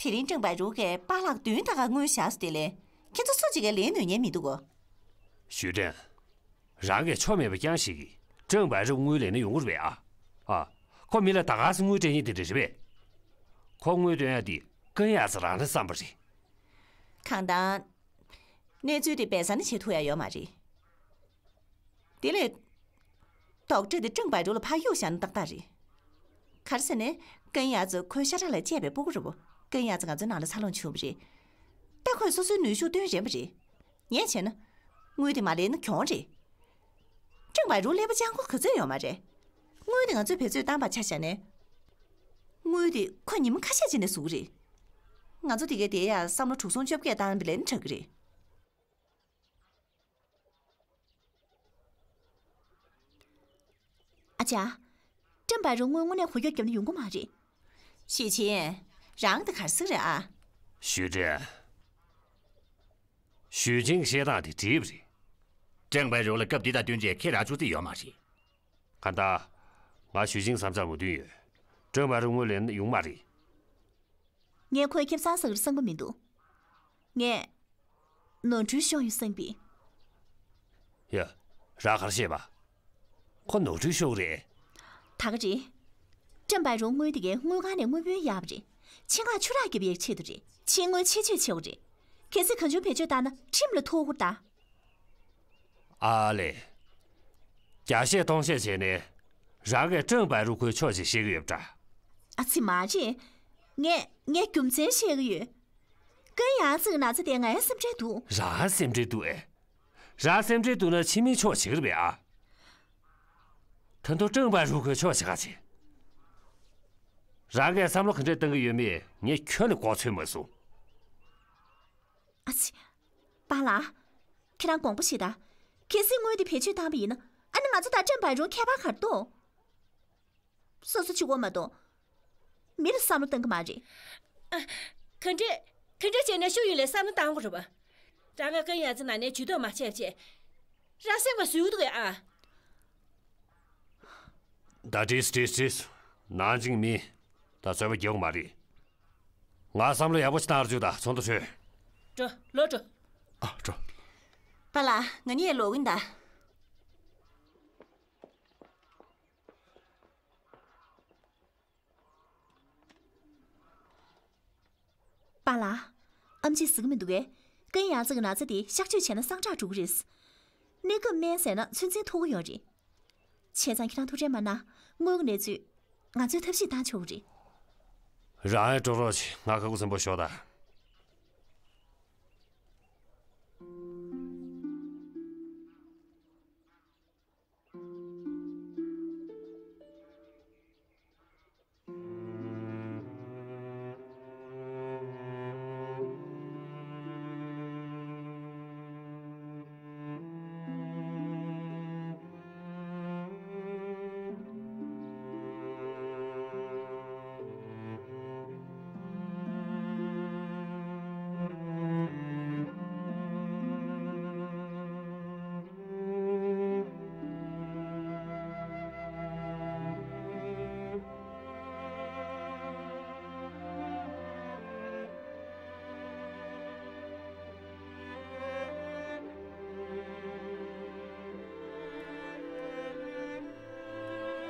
དེ་རིང་ཀྲང་པའི་རུའུ་གིས་པཱ་ལགས་བདུན་ད་ག་དངུལ་བཞག་སོང་དེ་ལས། ཁྱེད་ཚོ་སུ་གཅིག་གིས་ལེན་ནུས་ཉན་མི་འདུག་གོ། ཞུས་ཀྲན། རང་གིས་ཆོ་མེད་པ་རྐྱང་ཞིག་གིས་ཀྲང་པའི་རུའུ་དངུལ་ལེན་ན་ཡོང་གི་རེད་པས་ཨ། ཨ། ཁོ་མི་ལ་ད་ག་སེ་དངུལ་སྤྲད་མཁན་དེ་འདྲ་རེད་པས། ཁོ་དངུལ་སྟོན་ཡ་དེ་ཀན་ཡ་ཙེ་རང་རེད་བསམ་པ་རེད། གང་ལྟར། གནས་ཚུལ་དེ་སྦས་གསང་ནི་བྱེད་ཐུབ་ཡ་ཡོད་མ་རེད། དེ་ལས། དོག་ཁྲེས་དེ་ཀྲང་པའི་རུའུ་ལ་ཕར་གཡུག་བཞག་ན་ཏག་ཏག་རེད། ག་རེ་ཟེར་ན། ཀན་ཡ་ཙེ་ཁོའི་ཤ་ཁྲག་ལས་གཅེས་པའི་སྤུ་གུ་རེད་པོ། ཀན་ཡ་ཙེ་ང་ཚོའི་ནང་ལ་འཚར་ལོངས་བྱུང་བ་རེད། ད་ཁོས་སོ་སོའི་ནུས་ཤུགས་བཏོན་རན་པ་རེད། ངས་བྱས་ན། དངུལ་དེ་མ་ལེན་ན་གྱོང་རེད། ཀྲང་པའི་རུའུ་ཀླད་པ་སྤྱང་པོ་ག་ཚོད་ཡོད་མ་རེད། དངུལ་དེ་ང་ཚོས་བེད་སྤྱོད་བཏང་པ་ཆ་བཞག་ནས། དངུལ་དེ་ཁོས་ཉི་མ་ཁ་ཤས་ཅིག་ནས་བཟོ་གི་རེད། ང་ཚོ་དེ་གའི་བསྡད་ཡ་བསམ་བློ་དྲུག་སྟོང་བཅོ་བརྒྱད་བཏང་པ་ལེན་དྲག་གི་རེད། ཨ་ཅག། ཀྲང་པའི་རུའུ་དངུལ་དངོས་གནས་གོ་སྐབས་བརྒྱབ་ན་ཡོང་གི་མ་རེད། ཞུས་ཅིན། རང་དེ་ག་རེ་ཟེར་གི་རེད་ཨ། ཞུས་ཀྲན། ཞུས་ཅིན་གྱི་བཤད་སྟངས་དེ་འགྲིག་པ་རེད། ཀྲང་པའི་རུའུ་ལ་སྐབས་འདི་དང་བསྟུན་བྱས་ཁྱེད་རང་ཅུང་ཙམ་ཡོད་མ་རེད། གང་ལྟར། ང་ཞུས་ཅིན་བསམ་འཆར་མོས་མཐུན་ཡོད། ཀྲང་པའི་རུའུ་དངུལ་ལེན་ན་ཡོང་མ་རེད། ངས་ཁོའི་ཁེ་བཟང་ཟ་གི་རེད་བསམ་གི་མི་འདུག། ངས་ནོར་འཁྲུལ་ཤོར་ཡོད་བསམ་པས། ཡ། རང་ག་རེ་བཤད་པ། ཁོ་ནོར་འཁྲུལ་ཤོར་གི་རེད། ད་ག་རེད། ཀྲང་པའི་རུའུ་དངུལ་དེ་གའི་དངུལ་ཁང་ནས་དངུལ་བུན་གཡར་བ་རེད། ཆེད་མངགས་ཆུ་རགས་རྒྱབ་ཡག་ཆེད་དུ་རེད། ཕྱིའི་དངུལ་ཆེད་སྤྱོད་བྱེད་དགོས་རེད། གལ་སྲིད་གང་བྱུང་བེད་སྤྱོད་བཏང་ན་ཁྲིམས་ལ་ཐུག་གི་རེད་ད། ཨ་ལེ། བརྒྱ་བཤད་སྟོང་བཤད་བྱས་ནས། རང་གིས་ཀྲང་པའི་རུའུ་ཁོའི་ཕྱོགས་ཅིག་བཤད་གི་ཡོད་པ་འདྲ། ཨ་ཙི་མ་རེད། ངས་ངས་རྒྱུ་མཚན་བཤད་གི་ཡོད། ཀན་ཡང་ཙིག་ན་ཚ་དེ་ངའི་སེམས་ཁྲལ་འདུག། རང་སེམས་ཁྲལ་འདུག་ཨེ། རང་སེམས་ཁྲལ་འདུག་ན་ཕྱི་མིའི་ཕྱོགས་བྱེད་གི་རེད་པས་ཨ། ད་དུང་ཀྲང་པའི་རུའུ་ཁོའི་ཕྱོགས་བྱེད་ག་བྱེད། རང་གིས་བསམ་བློ་ག་འདྲས་གཏང་གི་ཡོད་མེད་ངས་ཁྱོན་ནས་མགོ་ཚོད་མ་སོང་། ཨ་ཙི། པཱ་ལགས། ཁྱེད་རང་དགོངས་པ་བཞེས་དང་། གལ་སྲིད་དངུལ་འདི་བེད་སྤྱོད་བཏང་པ་ཡིན་ན། ཨ་ནི་ང་ཚོ་དང་ཀྲང་པའི་རུའུ་ཁྱད་པར་ག་རེ་འདུག། སོ་སོ་གཅིག་པོ་མ་གཏོགས། མི་ལ་བསམ་བློ་གཏང་གི་མ་རེད། ཨ། ག་འདྲས། ག་འདྲས་བྱས་ནས་ཤུ་ཡུན་ལས་བསམ་བློ་གཏང་དགོས་རེད་པ། རང་ང་ཀན་ཡང་ཙི་ནང་ནས་ཇུས་གཏོགས་མ་བྱས་བྱས། རང་སེམས་ཁ་ཟུག་འདུག་གས་ཨ། ད་བྲིས་བྲིས་བྲིས། ནང་བཞིན་མི། ད་ཚོད་པ་རྒྱག་དགོས་མ་རེད། ང་བསམ་བློ་ཡག་པོ་ཞིག་བཏང་ར་བཅུག་ད་ཚོགས་འདུ་ཚོས། འགྲོ་ལོག་འགྲོ། ཨ་འགྲོ། པཱ་ལགས་ང་གཉིས་ལོག་གིན་ད། པཱ་ལགས། ཨེམ་ཆིས་ཟེར་གི་མི་འདུག་གས། ཀན་ཡང་ཙི་གི་ན་ཚ་དེ་གཤག་བཅོས་བྱས་ན་སངས་དྲག་འགྲོ་གི་རེད། གནས་སྐབས་སྨན་ཟས་ན་ཚོད་འཛིན་ཐུབ་ཀྱི་ཡོད་རེད། བྱས་ཙང་ཁྱེད་རང་ཐུགས་ཁྲལ་མ་གནང་། དངུལ་གྱི་གནས་ཚུལ་ང་ཚོས་ཐབས་ཤེས་བཏང་ཆོག་གི་རེད། རང་ཡང་འགྲོ་རོགས་བྱེད། ང་ཁ་ཁུ་སིམ་པོ་ཞོག་ད།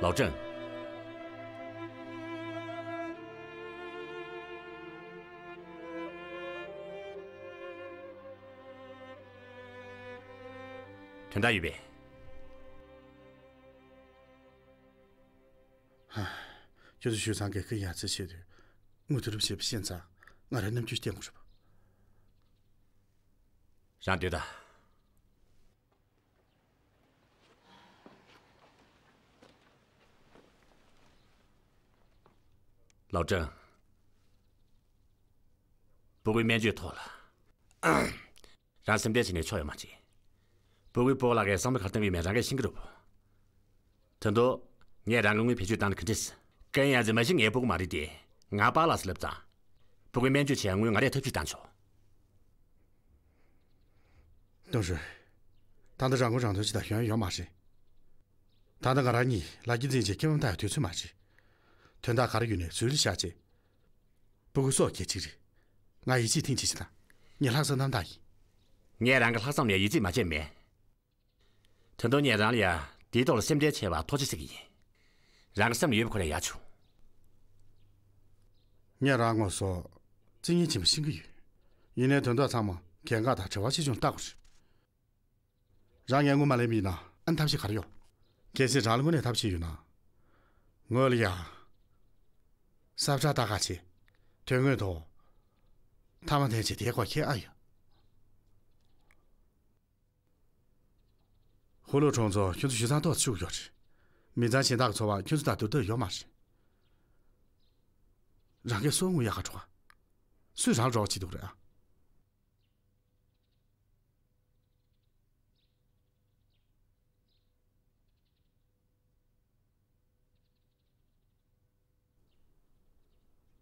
ལའོ་ཀྲང་། དོན་དག་ཡོད་པས། ཧ། ཁྱོད་ཚོ་ཞུ་ཚང་གི་ཀན་ཡང་ཙི་ཆེད་དུ་དངུལ་བསྡུ་རུབ་བྱས་པ་ཤེས་ཙང་ང་རང་རྣམ་འགྱུར་སྐྱེ་དགོས་རེད་པ། རང་སྡོད་ད། ལའོ་ཀྲང་། སྤུ་གུའི་སྨན་བཅོས་ཐོག་ལ། རང་སེམས་ཁྲལ་བྱས་ནས་ཆོ་ཡོད་མ་རེད། སྤུ་གུའི་སྤོ་ལགས་ཀྱིས་བསམ་བློ་ག་རེ་བཏང་གི་ཡོད་མེད་རང་གིས་ཤེས་ཀྱི་རེད་པ། ད་དུང་། ངས་རང་གི་དངུལ་བེད་སྤྱོད་བཏང་ན་ག་འདྲས། ཀན་ཡ་ཛི་མ་གཞི་ངའི་སྤུ་གུ་མ་རེད་དེ། ང་པཱ་ལགས་སུ་ལབ་ཙང་། སྤུ་གུའི་སྨན་བཅོས་བྱེད་ཡ་དངུལ་ང་རས་ཐབས་ཤེས་བཏང་ཆོག་ཏུང་ཧྲུའུ། ད་ལྟ་རང་མགོ་རང་ཐོན་བྱེད་ད་ཞོན་ཡོད་མ་རེད། ད་ལྟ་ང་རང་གཉིས་ལ་རྒྱུ་འཛིན་བྱེད་ཁེ་བམ་ལྟ་ཡ་དུས་ཚོད་མ་རེད། དོན་དག་ག་རེ་ཡོད་ནས་ཟུར་ལ་བཞག་བྱས། སྤུ་གུ་སྲོག་སྐྱེལ་གཅིག་རེད། ང་ཡིད་ཆེས་ཐེངས་གཅིག་བྱེད་དང་། ངས་ལྷག་བསམ་རྣམ་དག་ཡིན། ངས་རང་གི་ལྷག་བསམ་ལ་ཡིད་ཆེས་མ་བྱས་མེད། ད་དུང་ངས་རང་ལ་ཡ་དེའི་ཐོག་ལ་སེམས་ཁྲལ་བྱས་པར་ཐུགས་རྗེ་ཆེ་ཟེར་གྱི་ཡིན། རང་གི་སེམས་ལ་ཡོད་པ་ཁོ་རང་ཡག་བྱུང་། ངས་རང་ངོ་སོ་བརྩི་ཉེས་ཆེན་པོ་ཤེས་ཀྱི་ཡོད། ཡིན་ནའི་དོན་དག་ཚང་མ་གལ་འགངས་དང་བྲལ་བ་ཆེ་ཆུང་བལྟ་དགོས་རེད། རང་ངས་དངུལ་མ་ལེན་པ་ཡིན་ན་ཨ་ནི་ཐབས་ཤེས་ག་རེ་ཡོད། གལ་སྲིད་རང་ལ་དངོས་གནས་ཐབས་ཤེས་ཡོད་ན། ངོས་ལ་ཡ། ས་བཀྲ་ལྟ་ག་བྱེད། དོན་དངོས་ཐོག་ཐ་མག་འཐེན་བྱས་དེའི་སྐོར་མཁྱེན་ཨ་ཡོད། ཧུ་ལུ་གྲོང་ཚོ་ཁྱོད་ཚོ་ཞུ་ཚང་ཏོག་ཙམ་ཤུགས་ཡོད་རེད། མི་ཚང་གཞན་དག་གི་འཚོ་བ་ཁྱོད་ཚོ་དང་བསྡུར་ཐབས་ཡོད་མ་རེད། རང་གིས་སོ་དངུལ་གཡར་ག་འགྲོ་ག་སུས་རང་ལ་རོགས་བྱེད་ཐུབ་རེད་ཨ།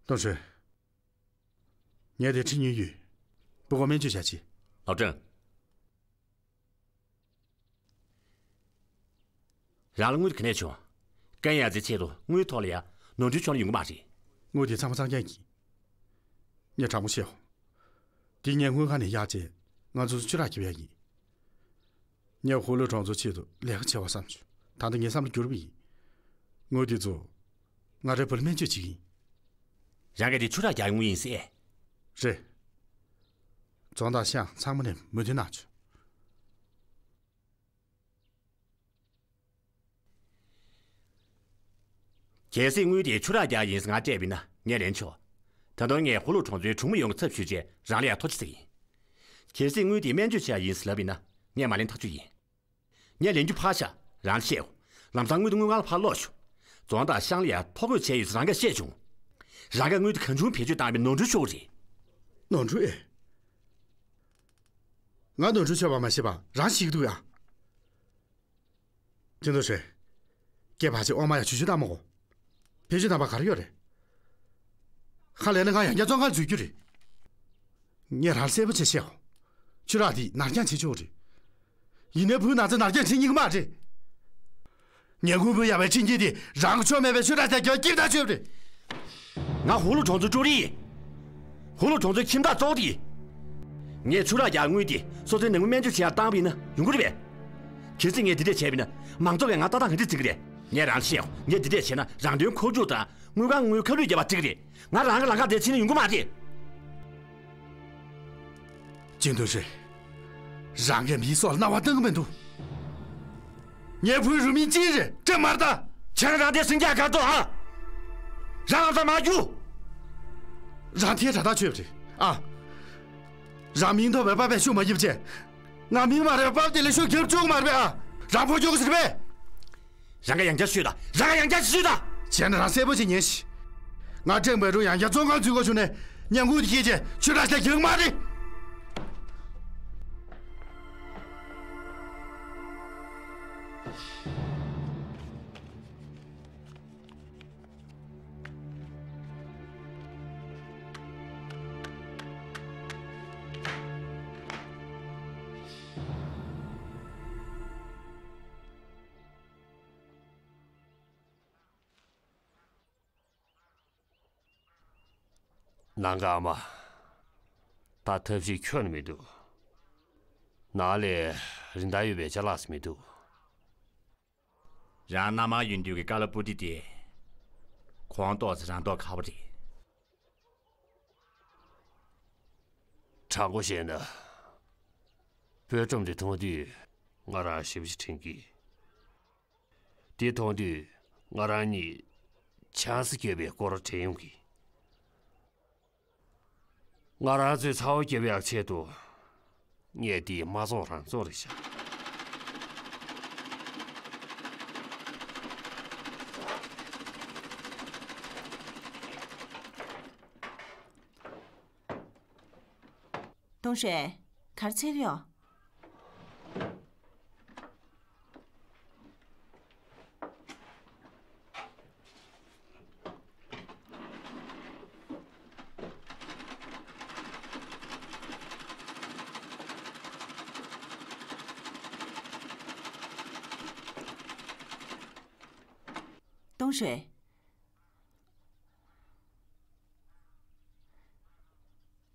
ཏུང་ཧྲུའུ། ངས་དེ་ཁྲིད་མྱོང་ཡོད། སྤུ་གུ་སྨན་བཅོས་བྱ་ཆེད། ལའོ་ཀྲང་། རང་ལ་དངུལ་ག་ནས་བྱུང་། ཀན་ཡ་ཛི་ཆེད་དུ་དངུལ་ཐོག་ལ་ཡ་ནོར་འཁྲུལ་བྱུང་ན་ཡོང་གི་མ་རེད། དངུལ་དེ་ཚང་མ་གཙང་རྐྱང་ཡིན། ངས་དྲང་པོ་བཤད་འོ། དེ་ངས་དངུལ་ཁང་ནས་གཡར་རྗེས་ང་ཚོ་ཚོ་ཆུ་རགས་རྒྱབ་ཡ་ཡིན། ངས་ཧུ་ལུ་གྲོང་ཚོའི་ཆེད་དུ་ལས་ཀ་བྱེད་པ་བསམ་བྱུང་། ད་ལྟ་ངའི་བསམ་བློ་འགྱུར་བ་ཡིན། དངུལ་དེ་ཚོ་ང་རའི་བུ་ལ་སྨན་བཅོས་བྱེད་ཀྱི་ཡིན། རང་གིས་དེ་ཆུ་རགས་རྒྱག་དངུལ་ཡིན་ཟེར། རེད། རྫོང་དང་ཤང་ཚང་མ་ནས་མོས་མཐུན་གནང་བྱུང་། གལ་སྲིད་དངུལ་དེ་ཆུ་རགས་རྒྱག་ཡིན་ཟེར་ང་སྤྲད་པ་ཡིན་ན་ངས་ལེན་ཆོག་ད་དུང་ངས་ཧུ་ལུ་གྲོང་ཚོའི་གྲོང་མི་ཡོངས་ཀྱི་ཚབ་ཞུས་བྱས་རང་ལ་ཡ་ཐུགས་རྗེ་ཆེ་ཟེར་གྱི་ཡིན། གལ་སྲིད་དངུལ་དེ་སྨན་བཅོས་བྱེད་ཡ་ཡིན་ཟེར་ལབ་པ་ཡིན་ན་ངས་མ་ལེན་ཐག་ཆོད་ཡིན། ངས་ལེན་རྒྱུ་ཕར་བཞག་རང་ལ་བཤད་འོ། ལམ་སང་དངུལ་དེ་དངུལ་ཁང་ལ་ཕར་སློག་ཤོག་རྫོང་དང་ཤང་ལ་ཡ་ཐོ་འགོད་བྱས་ཡོད་ཟེར་རང་གིས་བཤད་བྱུང་། རང་གིས་དངུལ་དེ་གང་བྱུང་བེད་སྤྱོད་བཏང་བའི་ནོར་འཁྲུལ་ཤོར་བ་རེད། ནོར་འཁྲུལ་ཨེ། ང་ནོར་འཁྲུལ་ཤོར་བ་མ་ཤེས་པ་རང་ཤེས་ཀྱི་འདུག་ཡ། ཅིན་ཏུང་ཧྲེ། སྐྱེས་པ་ཆེ་ཨོ་མ་ཡ་ཇུས་ཆུ་བཏང་མ་གོ་བེད་སྤྱོད་བཏང་པ་ག་རེ་ཡོད་རེད། ཧ་ལས་ན་ང་ཡང་བསྐྱར་བཙོན་ཁང་འཛུལ་རྒྱུ་རེད། ངས་རང་གསལ་པོ་བྱས་བཤད་འོ། ཆུ་རགས་དེ་ནར་འགྱངས་བྱེད་ཆོག་རེད། ཡིན་ནའི་བུའི་ན་ཚ་ནར་འགྱངས་བྱེད་ཉན་གི་མ་རེད། ངས་དངུལ་བུན་གཡར་བའི་ཁྲིམས་འགལ་དེ་རང་གི་ཆོ་མེད་པའི་ཆུ་རགས་དེ་རྒྱབ་སྐྱིབས་ཐག་ཆོད་རེད། ང་ཧུ་ལུ་གྲོང་ཚོའི་ཀྲུའུ་རིན་ཡིན། ཧུ་ལུ་གྲོང་ཚོའི་ཁྱིམ་བདག་གཙོ་བོ་དེ་ཡིན། ངས་ཆུ་རགས་རྒྱག་དངུལ་དེ་སོ་སོའི་ནང་མི་སྨན་བཅོས་བྱེད་ཡག་བཏང་བ་ཡིན་ན་ཡོང་གི་རེད་པས། གལ་སྲིད་ངས་འདི་འདྲས་བྱས་པ་ཡིན་ན་མང་ཚོགས་ཀྱིས་ང་ལྟ་སྟངས་ག་འདྲས་བརྩི་གི་རེད། ངས་རང་བཤད་འོ། ངས་འདི་འདྲས་བྱས་ན་རང་དོན་འཁོར་རྒྱུག་དང་དངུལ་ཁང་དངུལ་ཁ་བསླུས་རྒྱབ་པ་བརྩི་གི་རེད། ང་རང་གི་ལམ་ཁ་དེར་ཕྱིན་ན་ཡོང་གི་མ་རེད། ཅིན་ཏུང་ཧྲེ། རང་གིས་མིའི་སྲོག་ལ་སྣང་བ་གཏང་གི་མི་འདུག་ངའི་བུའི་རུས་མིང་ཅི་རེད་དྲན་མ་ད། ཁྱེད་རང་དེ་སེང་རྒྱག་ག་ཏོ་ཨ། རང་ལ་ས་མ་རྒྱུ། རང་དེ་དྲ་ཐག་ཆོད་པ་རེད་ཨ། རང་མིང་ཐོགས་པའི་པ་ཕས་ཤུགས་མ་བརྒྱབ་ཅེས། ང་མིང་མ་རེད་པ་དེ་ལས་ཤུགས་རྒྱབ་བཅུག་མ་རེད་པས་ཨ། རང་ཕོ་རྒྱུག་ཟེར་པས། རང་ག་ཡང་བསྐྱར་ཤོད་དང་། རང་ག་ཡང་བསྐྱར་ཤོད་དང་། བྱས་ན་རང་གསལ་པོ་ཅིག་ཉན་ཤིག་ང་ཀྲེང་པའེ་ཀྲུའུ་ཡང་བསྐྱར་བཙོན་ཁང་འཛུལ་དགོས་བྱུང་ནས་ཉན་ཁུག་དེ་ཁྱེད་ཀྱིས་ཆུ་རགས་ཤ་རྒྱག་མ་རེད། ནང་གི་ཨ་མ། ད་ཐབས་ཤེས་ཁྱོན་ནས་མི་འདུག་ནང་ལ་རིན་ཐང་ཡོད་པའི་ཅ་ལག་ཞིག་མི་འདུག་རང་མནའ་མ་ཡོད་དུས་ཀྱི་ཀ་ལ་པུ་ཏི་དེ། ཁོང་ཏོག་ཙམ་རང་མདོག་ཁ་པོ་རེད། དྲང་པོ་བཤད་ན། དཔོན་ཁྲོམ་དེ་མཐོང་དུས་ང་རང་ཞེ་པོ་ཅིག་དྲན་གི། དེ་མཐོང་དུས་ང་རང་གཉིས་ཆང་ས་བརྒྱབ་པའི་སྐོར་དྲན་ཡོང་གི། ང་རང་ཚོའི་ཚ་བོ་རྒྱབ་ཡག་ཆེད་དུ། ངས་འདི་མ་བཙོང་རང་བཙོང་རེད་ཤག་ཏུང་ཧྲེ། ག་རེ་བྱེད་ཀྱི་ཡོད། ཏུང་ཧྲེ།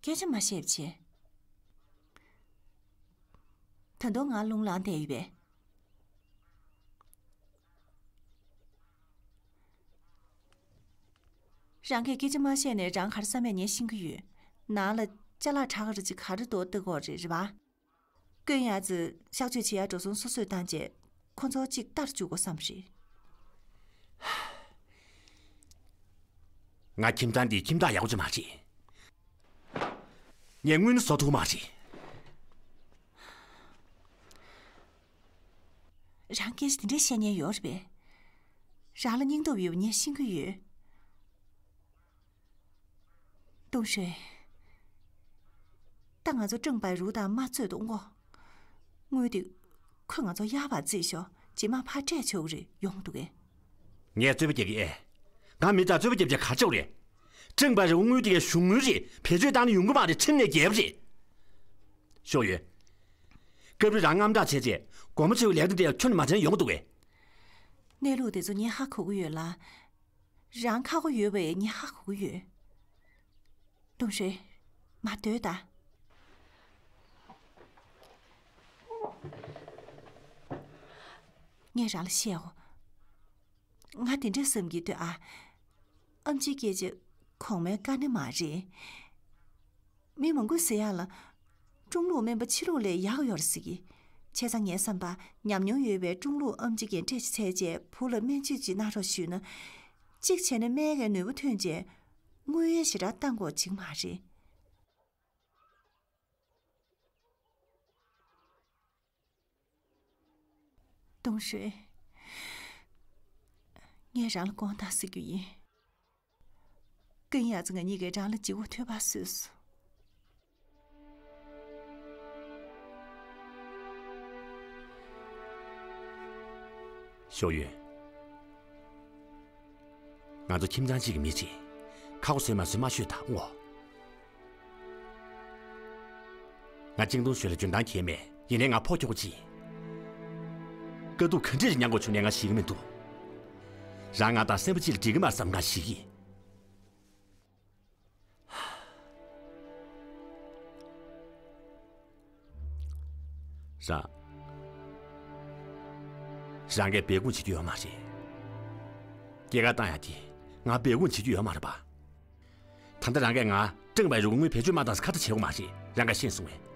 སྐད་ཆ་མ་བཤད་པ་བྱས། ད་དུང་ང་རླུང་ལངས་བསྡད་ཡོད་པས། རང་གིས་སྐད་ཆ་མ་བཤད་ནས་རང་ག་རེ་བསམ་པས་ངས་ཤེས་ཀྱི་ཡོད། ནང་ལ་ཅ་ལག་དྲག་ག་རེ་ཅིག་ག་རེ་འདུག་ལྟ་དགོས་རེད། རེད་པ། ཀུན་ཡ་ཙི་གཤག་བཅོས་བྱེད་ཡ་འགྲོ་སོང་སོ་སོས་བཏང་རྗེས་ཁོ་ཚོ་གཅིག་ལྟར་བཅུག་དགོས་བསམ་རེད། ང་ཁྱིམ་ཚང་འདིའི་ཁྱིམ་བདག་ཡག་པོ་ཅིག་མ་རེད། ངས་དངུལ་ནི་བཟོ་ཐུབ་མ་རེད། རང་སྐད་ཆ་དེ་འདྲ་བཤད་མཁན་ཡོད་རེད་པས། རང་ལ་སྙིང་སྟོབས་ཡོད་པ་ངས་ཤེས་ཀྱི་ཡོད། ཏུང་ཧྲེ། ད་ང་ཚོ་ཀྲང་པའི་རུ་དང་མ་རྩོད་དུ་འོང་གོ། དངུལ་དེ་ཁོས་ང་ཚོ་གཡར་བར་བརྩིས་ཤོག་རྗེས་མ་ཕར་སྤྲད་ཆོག་གི་རེད། ཡོང་འདུག་གས། ངས་རྩོད་པ་རྒྱག་གི་ཨེ། ང་མི་དང་རྩོད་པ་རྒྱབ་བྱས་ག་རེ་བྱེད་དགོས་རེད། ཀྲང་པའི་རུ་དངུལ་དེ་གའི་གཞུང་དངུལ་རེད། བེད་སྤྱོད་བཏང་ན་ཡོང་གི་མ་རེད། ཁྲིམས་ནས་འགལ་བ་རེད། ཤོག་ཡོད། སྐབས་རེ་རང་དངངས་སྐྲག་བྱས་རྗེས་དགོངས་པ་ཆེ་བའི་ལས་དོན་དེ་ཁྱོན་ནས་མ་བྱས་ན་ཡོང་གི་འདུག་གས། གནས་ལུགས་དེ་ཚོ་ངས་ཧ་གོ་གི་ཡོད་ལ། རང་ཁག་པོ་ཡོད་པ་ངས་ཧ་གོ་གི་ཡོད། ཏུང་ཧྲེ། མ་སྡོད་ད། ངས་རང་ལ་བཤད་འོ། ང་དེ་འདྲ་བསམ་གྱི་འདུག་ཨ། ཨམ་ཆིའི་སྐད་ཆ་གོང་མའི་བཀའ་གནད་མ་རེད། མི་མང་པོས་ཟེར་ཡག་ལ། ཀྲུང་ལུགས་སྨན་པ་ཕྱི་ལུགས་ལས་ཡག་ཡོད་རེད་ཟེར་གི། བྱས་ཙང་ངའི་བསམ་པ་ཉམས་མྱོང་ཡོད་པའི་ཀྲུང་ལུགས་ཨམ་ཆི་རྒན་གྲས་ཤིག་འཚོལ་བྱས་བུ་ལ་སྨན་བཅོས་ཅིག་གནང་རོགས་ཞུས་ན། གཅིག་བྱས་ན་སྨན་གྱི་ནུས་པ་ཐོན་བྱས་དངུལ་ཡ་ཞེ་དྲག་བཏང་དགོས་བྱེད་ཀྱི་མ་རེད། ཏུང་ཧྲེ། ངས་རང་ལ་དགོངས་དག་ཟེར་རྒྱུ་ཡིན། ཀུན་ཡ་ཙི་ང་གཉིས་ཀྱིས་རང་ལ་བརྗེ་པོ་ཐོབ་པ་བཟོས་སོང་། ཞོ་ཡོན། ང་ཚོ་ཁྱིམ་ཚང་གཅིག་གི་མི་ཚེ་ཁག་པོ་བཟོས་མ་བཟོས་མ་ཤོད་དང་ངོ་། ང་ཅིང་ཏུང་ཞོལ་ལ་འཇོན་ཐང་གང་མེད། ཡིན་ནའི་ང་ཕོ་ཁྱོ་ག་གཅིག་ཡིན། དཀའ་སྡུག་ག་འདྲས་མྱངས་དགོས་བྱུང་ནའི་ང་ཞེད་ཀྱི་མི་འདུག་རང་ང་དང་སེམས་པ་གཅིག་ལ་འགྲིག་གི་མ་རེད་བསམ་ང་ཞེད་ཀྱི་ཡིན། རང་། རང་གིས་སྦས་སྐུང་བྱེད་རྒྱུ་ཡོད་མ་རེད། སྐྱེས་སྐར་བཏང་ཡག་དེ་ང་སྦས་སྐུང་བྱེད་རྒྱུ་ཡོད་མ་རེད་པ། ད་ལྟ་རང་གིས་ང་ཀྲང་པའི་རུ་དངུལ་བེད་སྤྱོད་མ་བཏང་ཟེར་ཁ་ཏ་བྱེད་དགོས་མ་རེད། རང་གིས་ཤེས་སོང་ངས།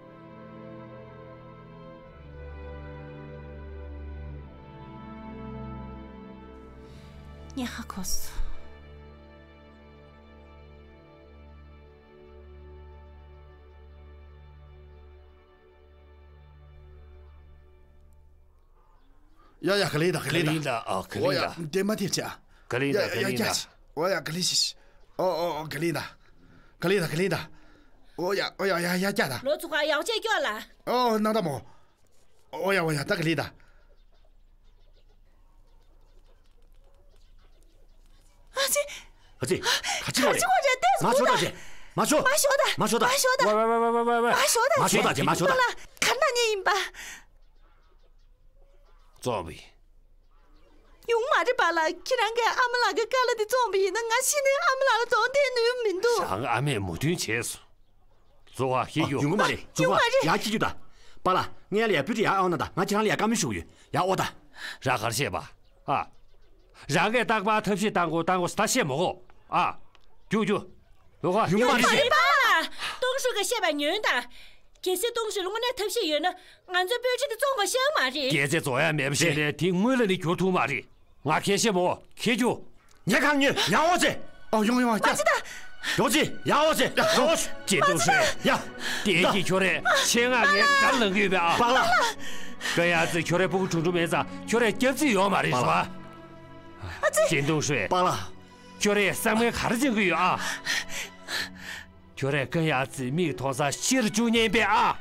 ངས་ཧ་གོ་སོང་། ཡ་ཡ། ག་ལེ་ད། ག་ལེ་ད། ག་ལེ་ད། ཨ། ག་ལེ་ད། འོ་ཡ། འདི་མ་ཐེབས་བྱ། ག་ལེ་ད། ཡ་ཡ། ག་ལེ་ཡ་ད། འོ་ཡ། ག་ལེ་ཤིག་འོ་འོ་འོ། ག་ལེ་ད། ག་ལེ་ད། ག་ལེ་ད། འོ་ཡ། འོ་ཡ་ཡ་ཡ། ཀྱ་ད། ལོ་ཚོ་ག་ཡག་བྱས་སྐྱོ་ལ། འོ་ན་ད་མོ། འོ་ཡ་འོ་ཡ། ད་ག་ལེ་ད། ཨ་ཙི། ཨ་ཙི། ག་ཅི་ལོ་རེད། ག་ཅི་ལོ་རེད། ཏེ་མ་ཤོད་ད་ཅེ། མ་ཤོད། མ་ཤོད་ད། མ་ཤོད་ད། མ་ཤོད་ད། ཝེ་ཝེ་ཝེ། མ་ཤོད་ད། མ་ཤོད་ད་ཅེ། མ་ཤོད་ད། ལ་ག་ན་ཉེ་ཡིན་པ། ཙོག་པི། ཡོང་མ་རེད་པ་ལ། ཁྱེད་རང་གིས་ཨ་མ་ལགས་ཀྱི་བཀའ་སློབ་དེ་བཙོང་པ་ཡིན་ན་ང་ཤི་ནས་ཨ་མ་ལགས་ལ་གདོང་གཏད་ནུས་མི་འདུག་རང་ཨ་མས་མོས་མཐུན་བྱས་སོང་། ཙོག་པ་ཤི་རྒྱུ། ཡོང་གི་མ་རེད། ཙོག་པ། ཡོང་མ་རེད། ཡར་ཁྱེར་རྒྱུགས་ད། པཱ་ལགས། ངས་ལ་ཡ་སྤུས་ཏི་ཡར་ཨའོ་ན་ད། ང་ཁྱེད་རང་ལ་ཡ་བཀའ་མོལ་ཞུ་གི་ཡོད། ཡར་ཨོ་ད། རང་ག་རེ་བཤད་པ། ཨ། རང་གིས་རྟག་པར་ཐབས་ཤེས་བཏང་དགོས་བཏང་དགོས་ཟེར་ད་བཤད་མ་གོ། ཨ། རྒྱུགས་རྒྱུགས། ལོག་ག་ཡོང་གི་མ་རེད། པཱ་ལགས། ཏུང་ཧྲེ་གིས་བཤད་པ་ཉོན་དང་། གལ་སྲིད་ཏུང་ཧྲེ་ལ་དངོས་གནས་ཐབས་ཤེས་ཡོད་ན་ང་ཚོའི་སྤོས་ཆས་དེ་བཙོང་དགོས་བཤད་མ་རེད། སྐད་ཆ་རྫོགས་ཡ་མེད་པ་བཤད་ནས་དེ་དངུལ་ལ་ནི་འགྱུར་ཐུབ་མ་རེད། ང་ཁྱེད་བཤད་མ་གོ། ཁྱེད་རྒྱུགས། ངས་གང་ཉོས་ཡང་འོ་ཙེ། ཨོ་ཡོང་ཡོང་། ཀྱ། མ་ཅི་ད། ཡོང་ཅི། ཡ་འོ་ཅི། ཡ་འོ་ཅི། ཅིན་ཏུང་ཧྲུའེ། ཡ། དེ་གི་ཁྱོད་རེད། ཆེད་མངགས་ངས་དགྲ་ལངས་ཀྱི་ཡོད་པས་ཨ། པཱ་ལགས། ཀན་ཡ་ཙི་ཁྱོད་རེད་སྤུ་གུ་གྲུང་གྲུང་མེད་ཙང་ཁྱོད་རེད་སྐྱབས་རྩིས་ཡོད་མ་རེད་པཱ་ལགས། ཅིན་ཏུང་ཧྲུའེ། པཱ་ལགས། ཁྱོད་རེད་བསམ་ངན་ག་རེ་བྱེད་ཀྱི་ཡོད་ཨ། ཁྱོད་རེད་ཀན་ཡ་ཙི་མིག་མཐོང་ས་ཤི་རུ་བཅུག་ཉན་པས་ཨ།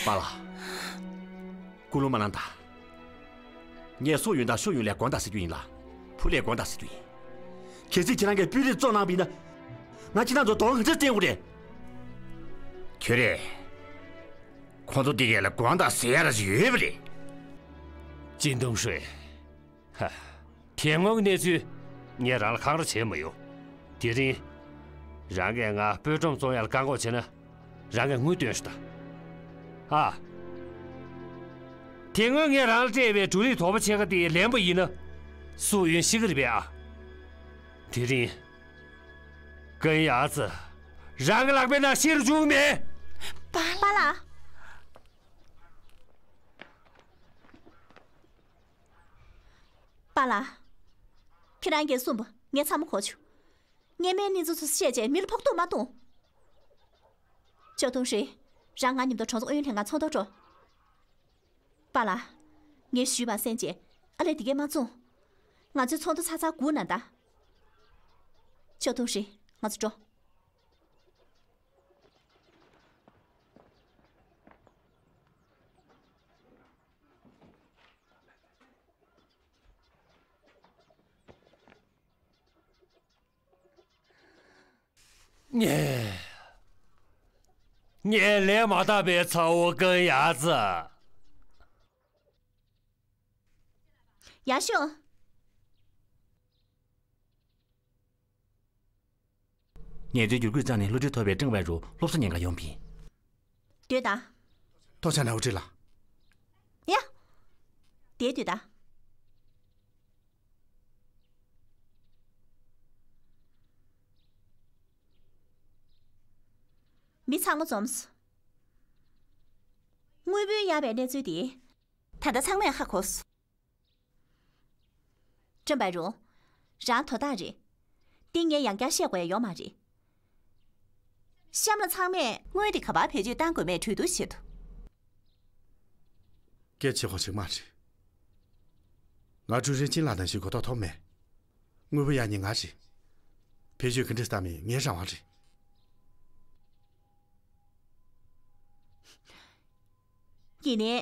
པཱ་ལགས། ཀུན་སློང་མ་གནང་དང་། ངས་སུ་ཡོད་དང་ཤུ་ཡོད་ལས་དགོངས་དག་ཟེར་རྒྱུ་ཡིན་ལ། བུ་ལས་དགོངས་དག་ཟེར་རྒྱུ་ཡིན། གལ་སྲིད་ཁྱེད་རང་གིས་དཔོན་རིགས་བཙོང་གནང་བ་ཡིན་ན། ང་ཁྱེད་རང་ཚོ་དོ་སྣང་ག་འདྲ་བསྟན་དགོས་རེད། ཁྱོད་རེད། ཁོང་ཚོ་འདི་གས་ལ་དགོངས་དག་ཟེར་ཡ་ར་ཞིག་ཡོད་པ་རེད། ཅིན་ཏུང་ཧྲུའེ། ཧ། དེ་སྔོན་གྱི་གནས་ཚུལ་ངས་རང་ལ་གང་རུ་བྱས་མ་ཡོང་། དེ་རིང་། རང་གིས་ང་དཔོན་སྒྲོམ་བཙོང་ཡ་ལ་བཀག་འགོག་བྱས་ན། རང་གིས་དངུལ་སྟོན་ཤོག་དང་། ཨ། དེ་སྔོན་ངས་རང་ལ་སྤྲད་པའི་འབྲུ་རིགས་དོ་པོ་ཕྱེད་ཀ་དེ་ལེན་པ་ཡིན་ན། སུ་ཡོན་ཤི་གི་རེད་པས་ཨ། དེ་རིང་། ཀན་ཡ་ཙི། རང་གི་ལག་པའི་ནང་ཤི་རུ་བཅུག་མེད། པཱ་ལགས། པཱ་ལགས། ཁྱེད་རང་གིས་གསུངས་པ་ངས་ཚང་མ་གོ་བྱུང་། སྔོན་མའི་གནས་ཚུལ་ཚོ་བཤད་བྱས་མི་ལ་ཕོག་ཐུག་མ་གཏོང་། ཅོ་ཏུང་ཧྲི། རང་ང་མཉམ་དུ་གྲོང་ཚོ་ཨུ་ཡོན་ལྷན་ཁང་ཚོགས་འདུར་འགྲོ། པཱ་ལགས། ངས་ཞུས་པ་གསན་བྱས་ཨ་ལས་དེ་གས་མ་བཙོང་། ང་ཚོའི་ཚོགས་འདུ་ཚར་ཚར་སྒུག་གནང་དང་། ཅོ་ཏུང་ཧྲི། ང་ཚོ་འགྲོ། ངས། ངས་ལས་མ་དག་པའི་ཚ་བོ་ཀན་ཡ་ཙི། ཡར་ཤོག། ངལ་རྩོལ་བསྒྱུར་བཀོད་བཅངས་ནས་བསླུ་བྲིད་ཐོབ་པའི་ཀྲང་པའེ་རུ་སློབ་གསོ་ཉན་ག་ཡོང་བིན། སྡོད་དང་། ཐོག་ཆ་ནའུ་ཁྲི་ལ། ཡ། དེ་སྡོད་དང་། མི་ཚང་མ་འཛོམས་སོང་། དངུལ་བུན་གཡར་བའི་གནས་ཚུལ་དེ། ད་ལྟ་ཚང་མས་ཧ་གོ་སོང་། ཀྲང་པའེ་རུ། རང་དོ་བདག་རེད། འདི་ངས་ཡང་བསྐྱར་བཤད་དགོས་ཡ་ཡོད་མ་རེད། གཤམ་ལ་ཚང་མས་དངུལ་འདི་ག་པར་བེད་སྤྱོད་བཏང་དགོས་མེད་གྲོས་བསྡུར་བྱེད་དོ། སྐད་ཆ་གོ་ཆེན་མ་རེད། ང་ཀྲུའུ་ཧྲེང་ཅིན་ལགས་ནས་ཞུ་གོ་ཐོབ་མེད། དངུལ་བུན་གཡར་མཁན་ང་རེད། བེད་སྤྱོད་ག་འདྲ་བཏང་མིན་ངའི་རང་དབང་རེད། ཡིན་ནའི།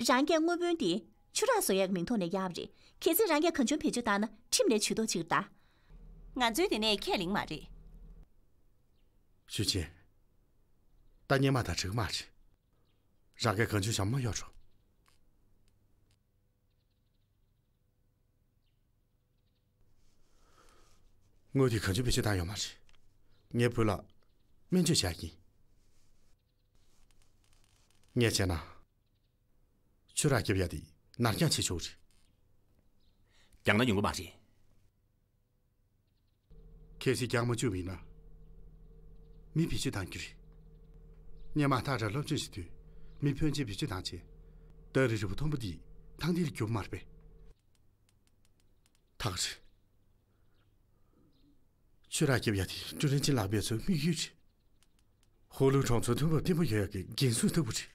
རང་གིས་དངུལ་བུན་འདི་ཆུ་རགས་བཟོ་ཡག་གི་མིང་ཐོག་ནས་གཡར་བ་རེད། གལ་སྲིད་རང་གིས་གང་བྱུང་བེད་སྤྱོད་བཏང་ན་ཁྲིམས་ནས་ཇུས་གཏོགས་བྱེད་ཀྱི་རེད་ད། ང་ཚོའི་འདི་ནས་ཁས་ལེན་མ་རེད། ཞུས་ཅིན། ད་སྔོན་མ་དང་འགྲིག་གི་མ་རེད། རང་གིས་གང་བྱུང་ཞྭ་མོ་གཡོག་རོགས། དངུལ་དེ་གང་བྱུང་བེད་སྤྱོད་བཏང་ཡོད་མ་རེད། ངའི་བུ་ལ་སྨན་བཅོས་བྱས་ཡིན། ངས་བྱས་ན། ཆུ་རགས་རྒྱབ་ཡ་དེ་ནར་འགྱངས་བྱེད་ཆོག་རེད། རྒྱག་ན་ཡོང་གི་མ་རེད། གལ་སྲིད་རྒྱག་མ་བཅུག་པ་ཡིན་ན། མི་བེད་སྤྱོད་བཏང་རྒྱུ་རེད། སྔོན་མ་ཐག་ར་སློབ་སྦྱོང་བྱེད་དུས་མི་ཕོན་ཆེན་བེད་སྤྱོད་བཏང་བྱས། སྟག་རི་རི་བོ་མཐོན་པོ་འདི་ཐང་འདི་ལ་རྒྱུག་མ་རེད་པས། ཐག་རེད། ཆུ་རགས་རྒྱབ་ཡ་དེ་ཀྲུའུ་རིན་ཆེན་ལགས་པའི་ཚོའི་དམིགས་ཡུལ་རེད། ཧོ་ལུའུ་གྲོང་ཚོའི་མཐུན་པ་བརྟན་པོ་ཡོད་ཡག་གི་འགན་སྲུང་ལྟ་བུ་རེད།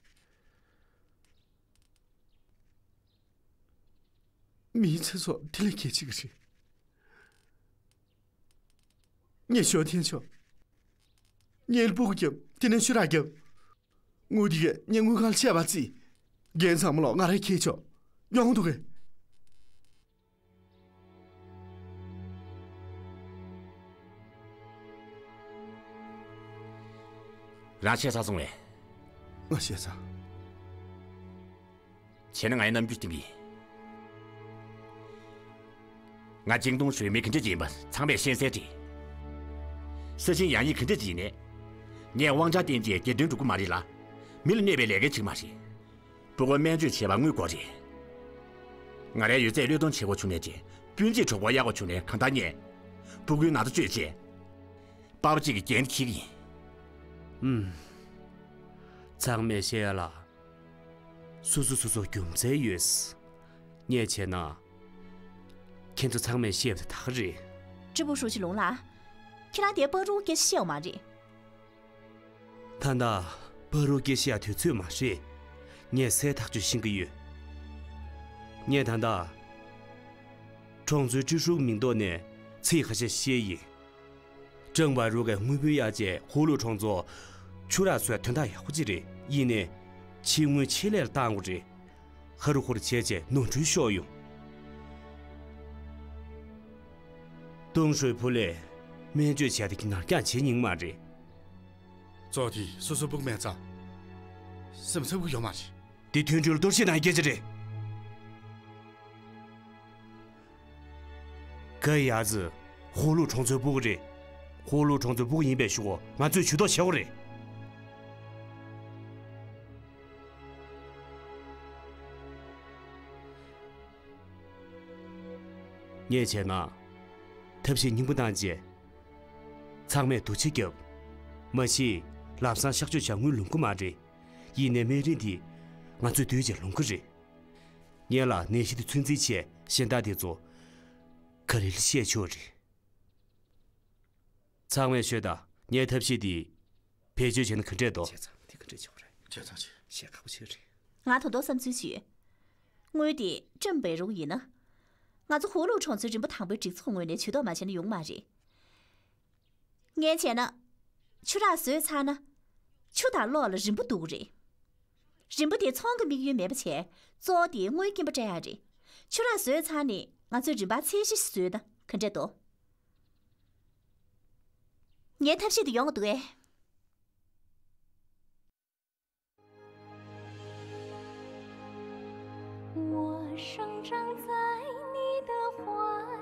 མིའི་ཚེ་སྲོག་དེ་ལས་གལ་ཆེ་གི་རེད། ངས་ཞོ་འཐེན་ཆོག་ངའི་སྤུ་གུ་རྒྱབ་དེ་ནས་ཆུ་རགས་རྒྱབ། དངུལ་དེ་གས་ངས་དངུལ་ཁང་ལ་ཆད་པ་བརྩིས། འགན་ཚང་མ་ལོག་ང་རང་འཁྱེར་ཆོག་ཡོང་འདུག་གས། རང་ཤེས་ཚར་སོང་བས། ང་ཤེས་ཚར། བྱས་ན་ང་ཡི་རྣམ་འགྱུར་སྟོན་གི་ཡིན། ང་ཅིང་ཏུང་ཧྲུའེ་མི་ག་འདྲ་ཅིག་ཡིན་པ་ཚང་མས་ཤེས་གསལ་རེད། ས་ཞིང་ཡག་ཉེས་ག་འདྲ་ཅིག་ཡིན་ནའི། ངས་དབང་ཆ་བསྟན་རྗེས་སྒེར་དོན་སྒྲུབ་ཀྱི་མ་རེད་ལ། མི་ལ་གནོད་པའི་ལས་ཀ་བྱེད་ཀྱི་མ་རེད། སྤུ་གུར་སྨན་བཅོས་བྱེད་པར་དངུལ་དགོས་རེད། ང་རའི་ཡོད་ཚད་བློས་གཏོང་བྱེད་དགོས་བྱུང་ནའི་རེད། སྤུན་མཆེད་གྲོགས་པོ་གཡར་དགོས་བྱུང་ནའི་གང་ལྟར་ངས། སྤུ་གུའི་ན་ཚ་བཅོས་རྗེས། པ་ཕ་གཅིག་གི་འགན་འཁྱེར་གྱི་ཡིན། ཨུམ། ཚང་མས་ཤེས་ཡ་ལ། སོ་སོ་སོ་སོ་རྒྱུ་མཚན་ཡོད། ངས་བྱས་ན། ཁྱེད་ཚོ་ཚང་མས་ཤེས་པ་དེ་ད་ག་རེད། ཀྲི་པུའུ་ཧྲུའུ་ཅི་ལུང་ལགས། ཁྱེད་རང་དེ་སྤ་རོ་སྐད་ཆ་བཤད་ཡོད་མ་རེད། ད་ལྟ་སྤ་རོ་སྐད་ཆ་ཡ་དུས་ཚོད་མ་རེད། ངས་གསལ་ཐག་ཆོད་ཤེས་ཀྱི་ཡོད། ངས་ད་ལྟ་གྲོང་ཚོའི་ཀྲི་ཧྲུའུ་མིང་ཐོག་ནས་ཚིག་ཁ་ཤས་བཤད་ཡིན། ཀྲང་བ་རུ་གའི་དངུལ་བུན་གཡར་རྗེས་ཧུ་ལུ་གྲོང་ཚོ་ཆུ་རགས་བཟོ་ཡ་དོན་དག་ཡག་པོ་ཅིག་རེད། ཡིན་ནའི་ཕྱི་དངུལ་ཆེད་ལས་ལ་བཏང་དགོས་རེད། ཧ་རུ་ཧུ་རུ་བྱས་རྗེས་ནོར་འཁྲུལ་ཤོར་ཡོང་། ཏུང་ཧྲོས་ཕུ་ལས་སྨན་བཅོས་བྱས་ཏེ་ནར་འགྱངས་བྱེད་ཉན་མ་རེད། ཙོ་དེ་སོ་སོ་སྤུ་གུ་མེད་ཙང་སེམས་འཚབ་ཀྱི་ཡོད་མ་རེད། འདི་མཐུན་སྒྲིལ་གཏོར་བཤིག་གནང་སྐད་ཆ་རེད། ག་ཡ་ཙི། ཧོ་ལུ་གྲོང་ཚོའི་སྤུ་གུ་རེད། ཧོ་ལུ་གྲོང་ཚོའི་སྤུ་གུ་ཡིན་པའི་ཤུགས་ང་ཚོས་ཇུས་གཏོགས་བྱེད་དགོས་རེད། ངས་བྱས་ན། ཐབས་ཤེས་སྙིང་པོ་བཏང་རྗེས། ཚང་མས་འདུ་བྱེད་རྒྱབ། མ་གཞི། ལམ་སང་གཤག་བཅོས་བྱ་དངུལ་ལོང་གི་མ་རེད། ཡིན་ནའི་སྨན་རིན་དེ་ང་ཚོས་བསྡུས་བྱས་ལོང་གི་རེད། ངས་ལ་ནད་གཞི་དེ་ཚོད་འཛིན་ཆེད་གཞན་དག་དེ་ཚོ་ག་རེ་ལ་བཤད་ཆོག་རེད། ཚང་མས་ཤོད་དང་། ངའི་ཐབས་ཤེས་འདི་བེད་སྤྱོད་བྱས་ན་ག་འདྲས་འདུག་བྱས་ཙང་དེ་ག་འདྲས་བྱེད་དགོས་རེད། བྱས་ཙང་བྱས། བཤད་ཁག་པོ་ཆེ་རེད། ང་ད་དུང་བསམ་ཚུལ་ཞིག་ཡོད། དངུལ་དེ་ཀྲམ་བེ་རུ་ཡིན་ན། ང་ཚོ་ཧུ་ལུ་གྲོང་ཚོའི་རིམ་པ་དང་པོའི་སྒྲིག་ཚོགས་ངོས་ནས་ཇུས་གཏོགས་མ་བྱས་ན་ཡོང་མ་རེད། ངས་བྱས་ན། ཆུ་རགས་བཟོས་ཚར་ན། ཆུ་དང་གློག་ལ་རིན་པོ་འདུག་རེད། རིན་པོ་དེ་ཚོང་གི་དམིགས་ཡུལ་མེད་པ་བྱས། གཙོ་བོ་དེ་དངུལ་རྐྱེན་པ་སྤྲད་ཡ་རེད། ཆུ་རགས་བཟོས་ཚར་ནས་ང་ཚོས་རིན་པ་ཚད་གཞི་ཞིག་བཟོས་ན་ག་འདྲས་འདུག་ངའི་ཐབས་ཤེས་དེ་ཡོང་གི་འདུག་གས། 我生长在你的怀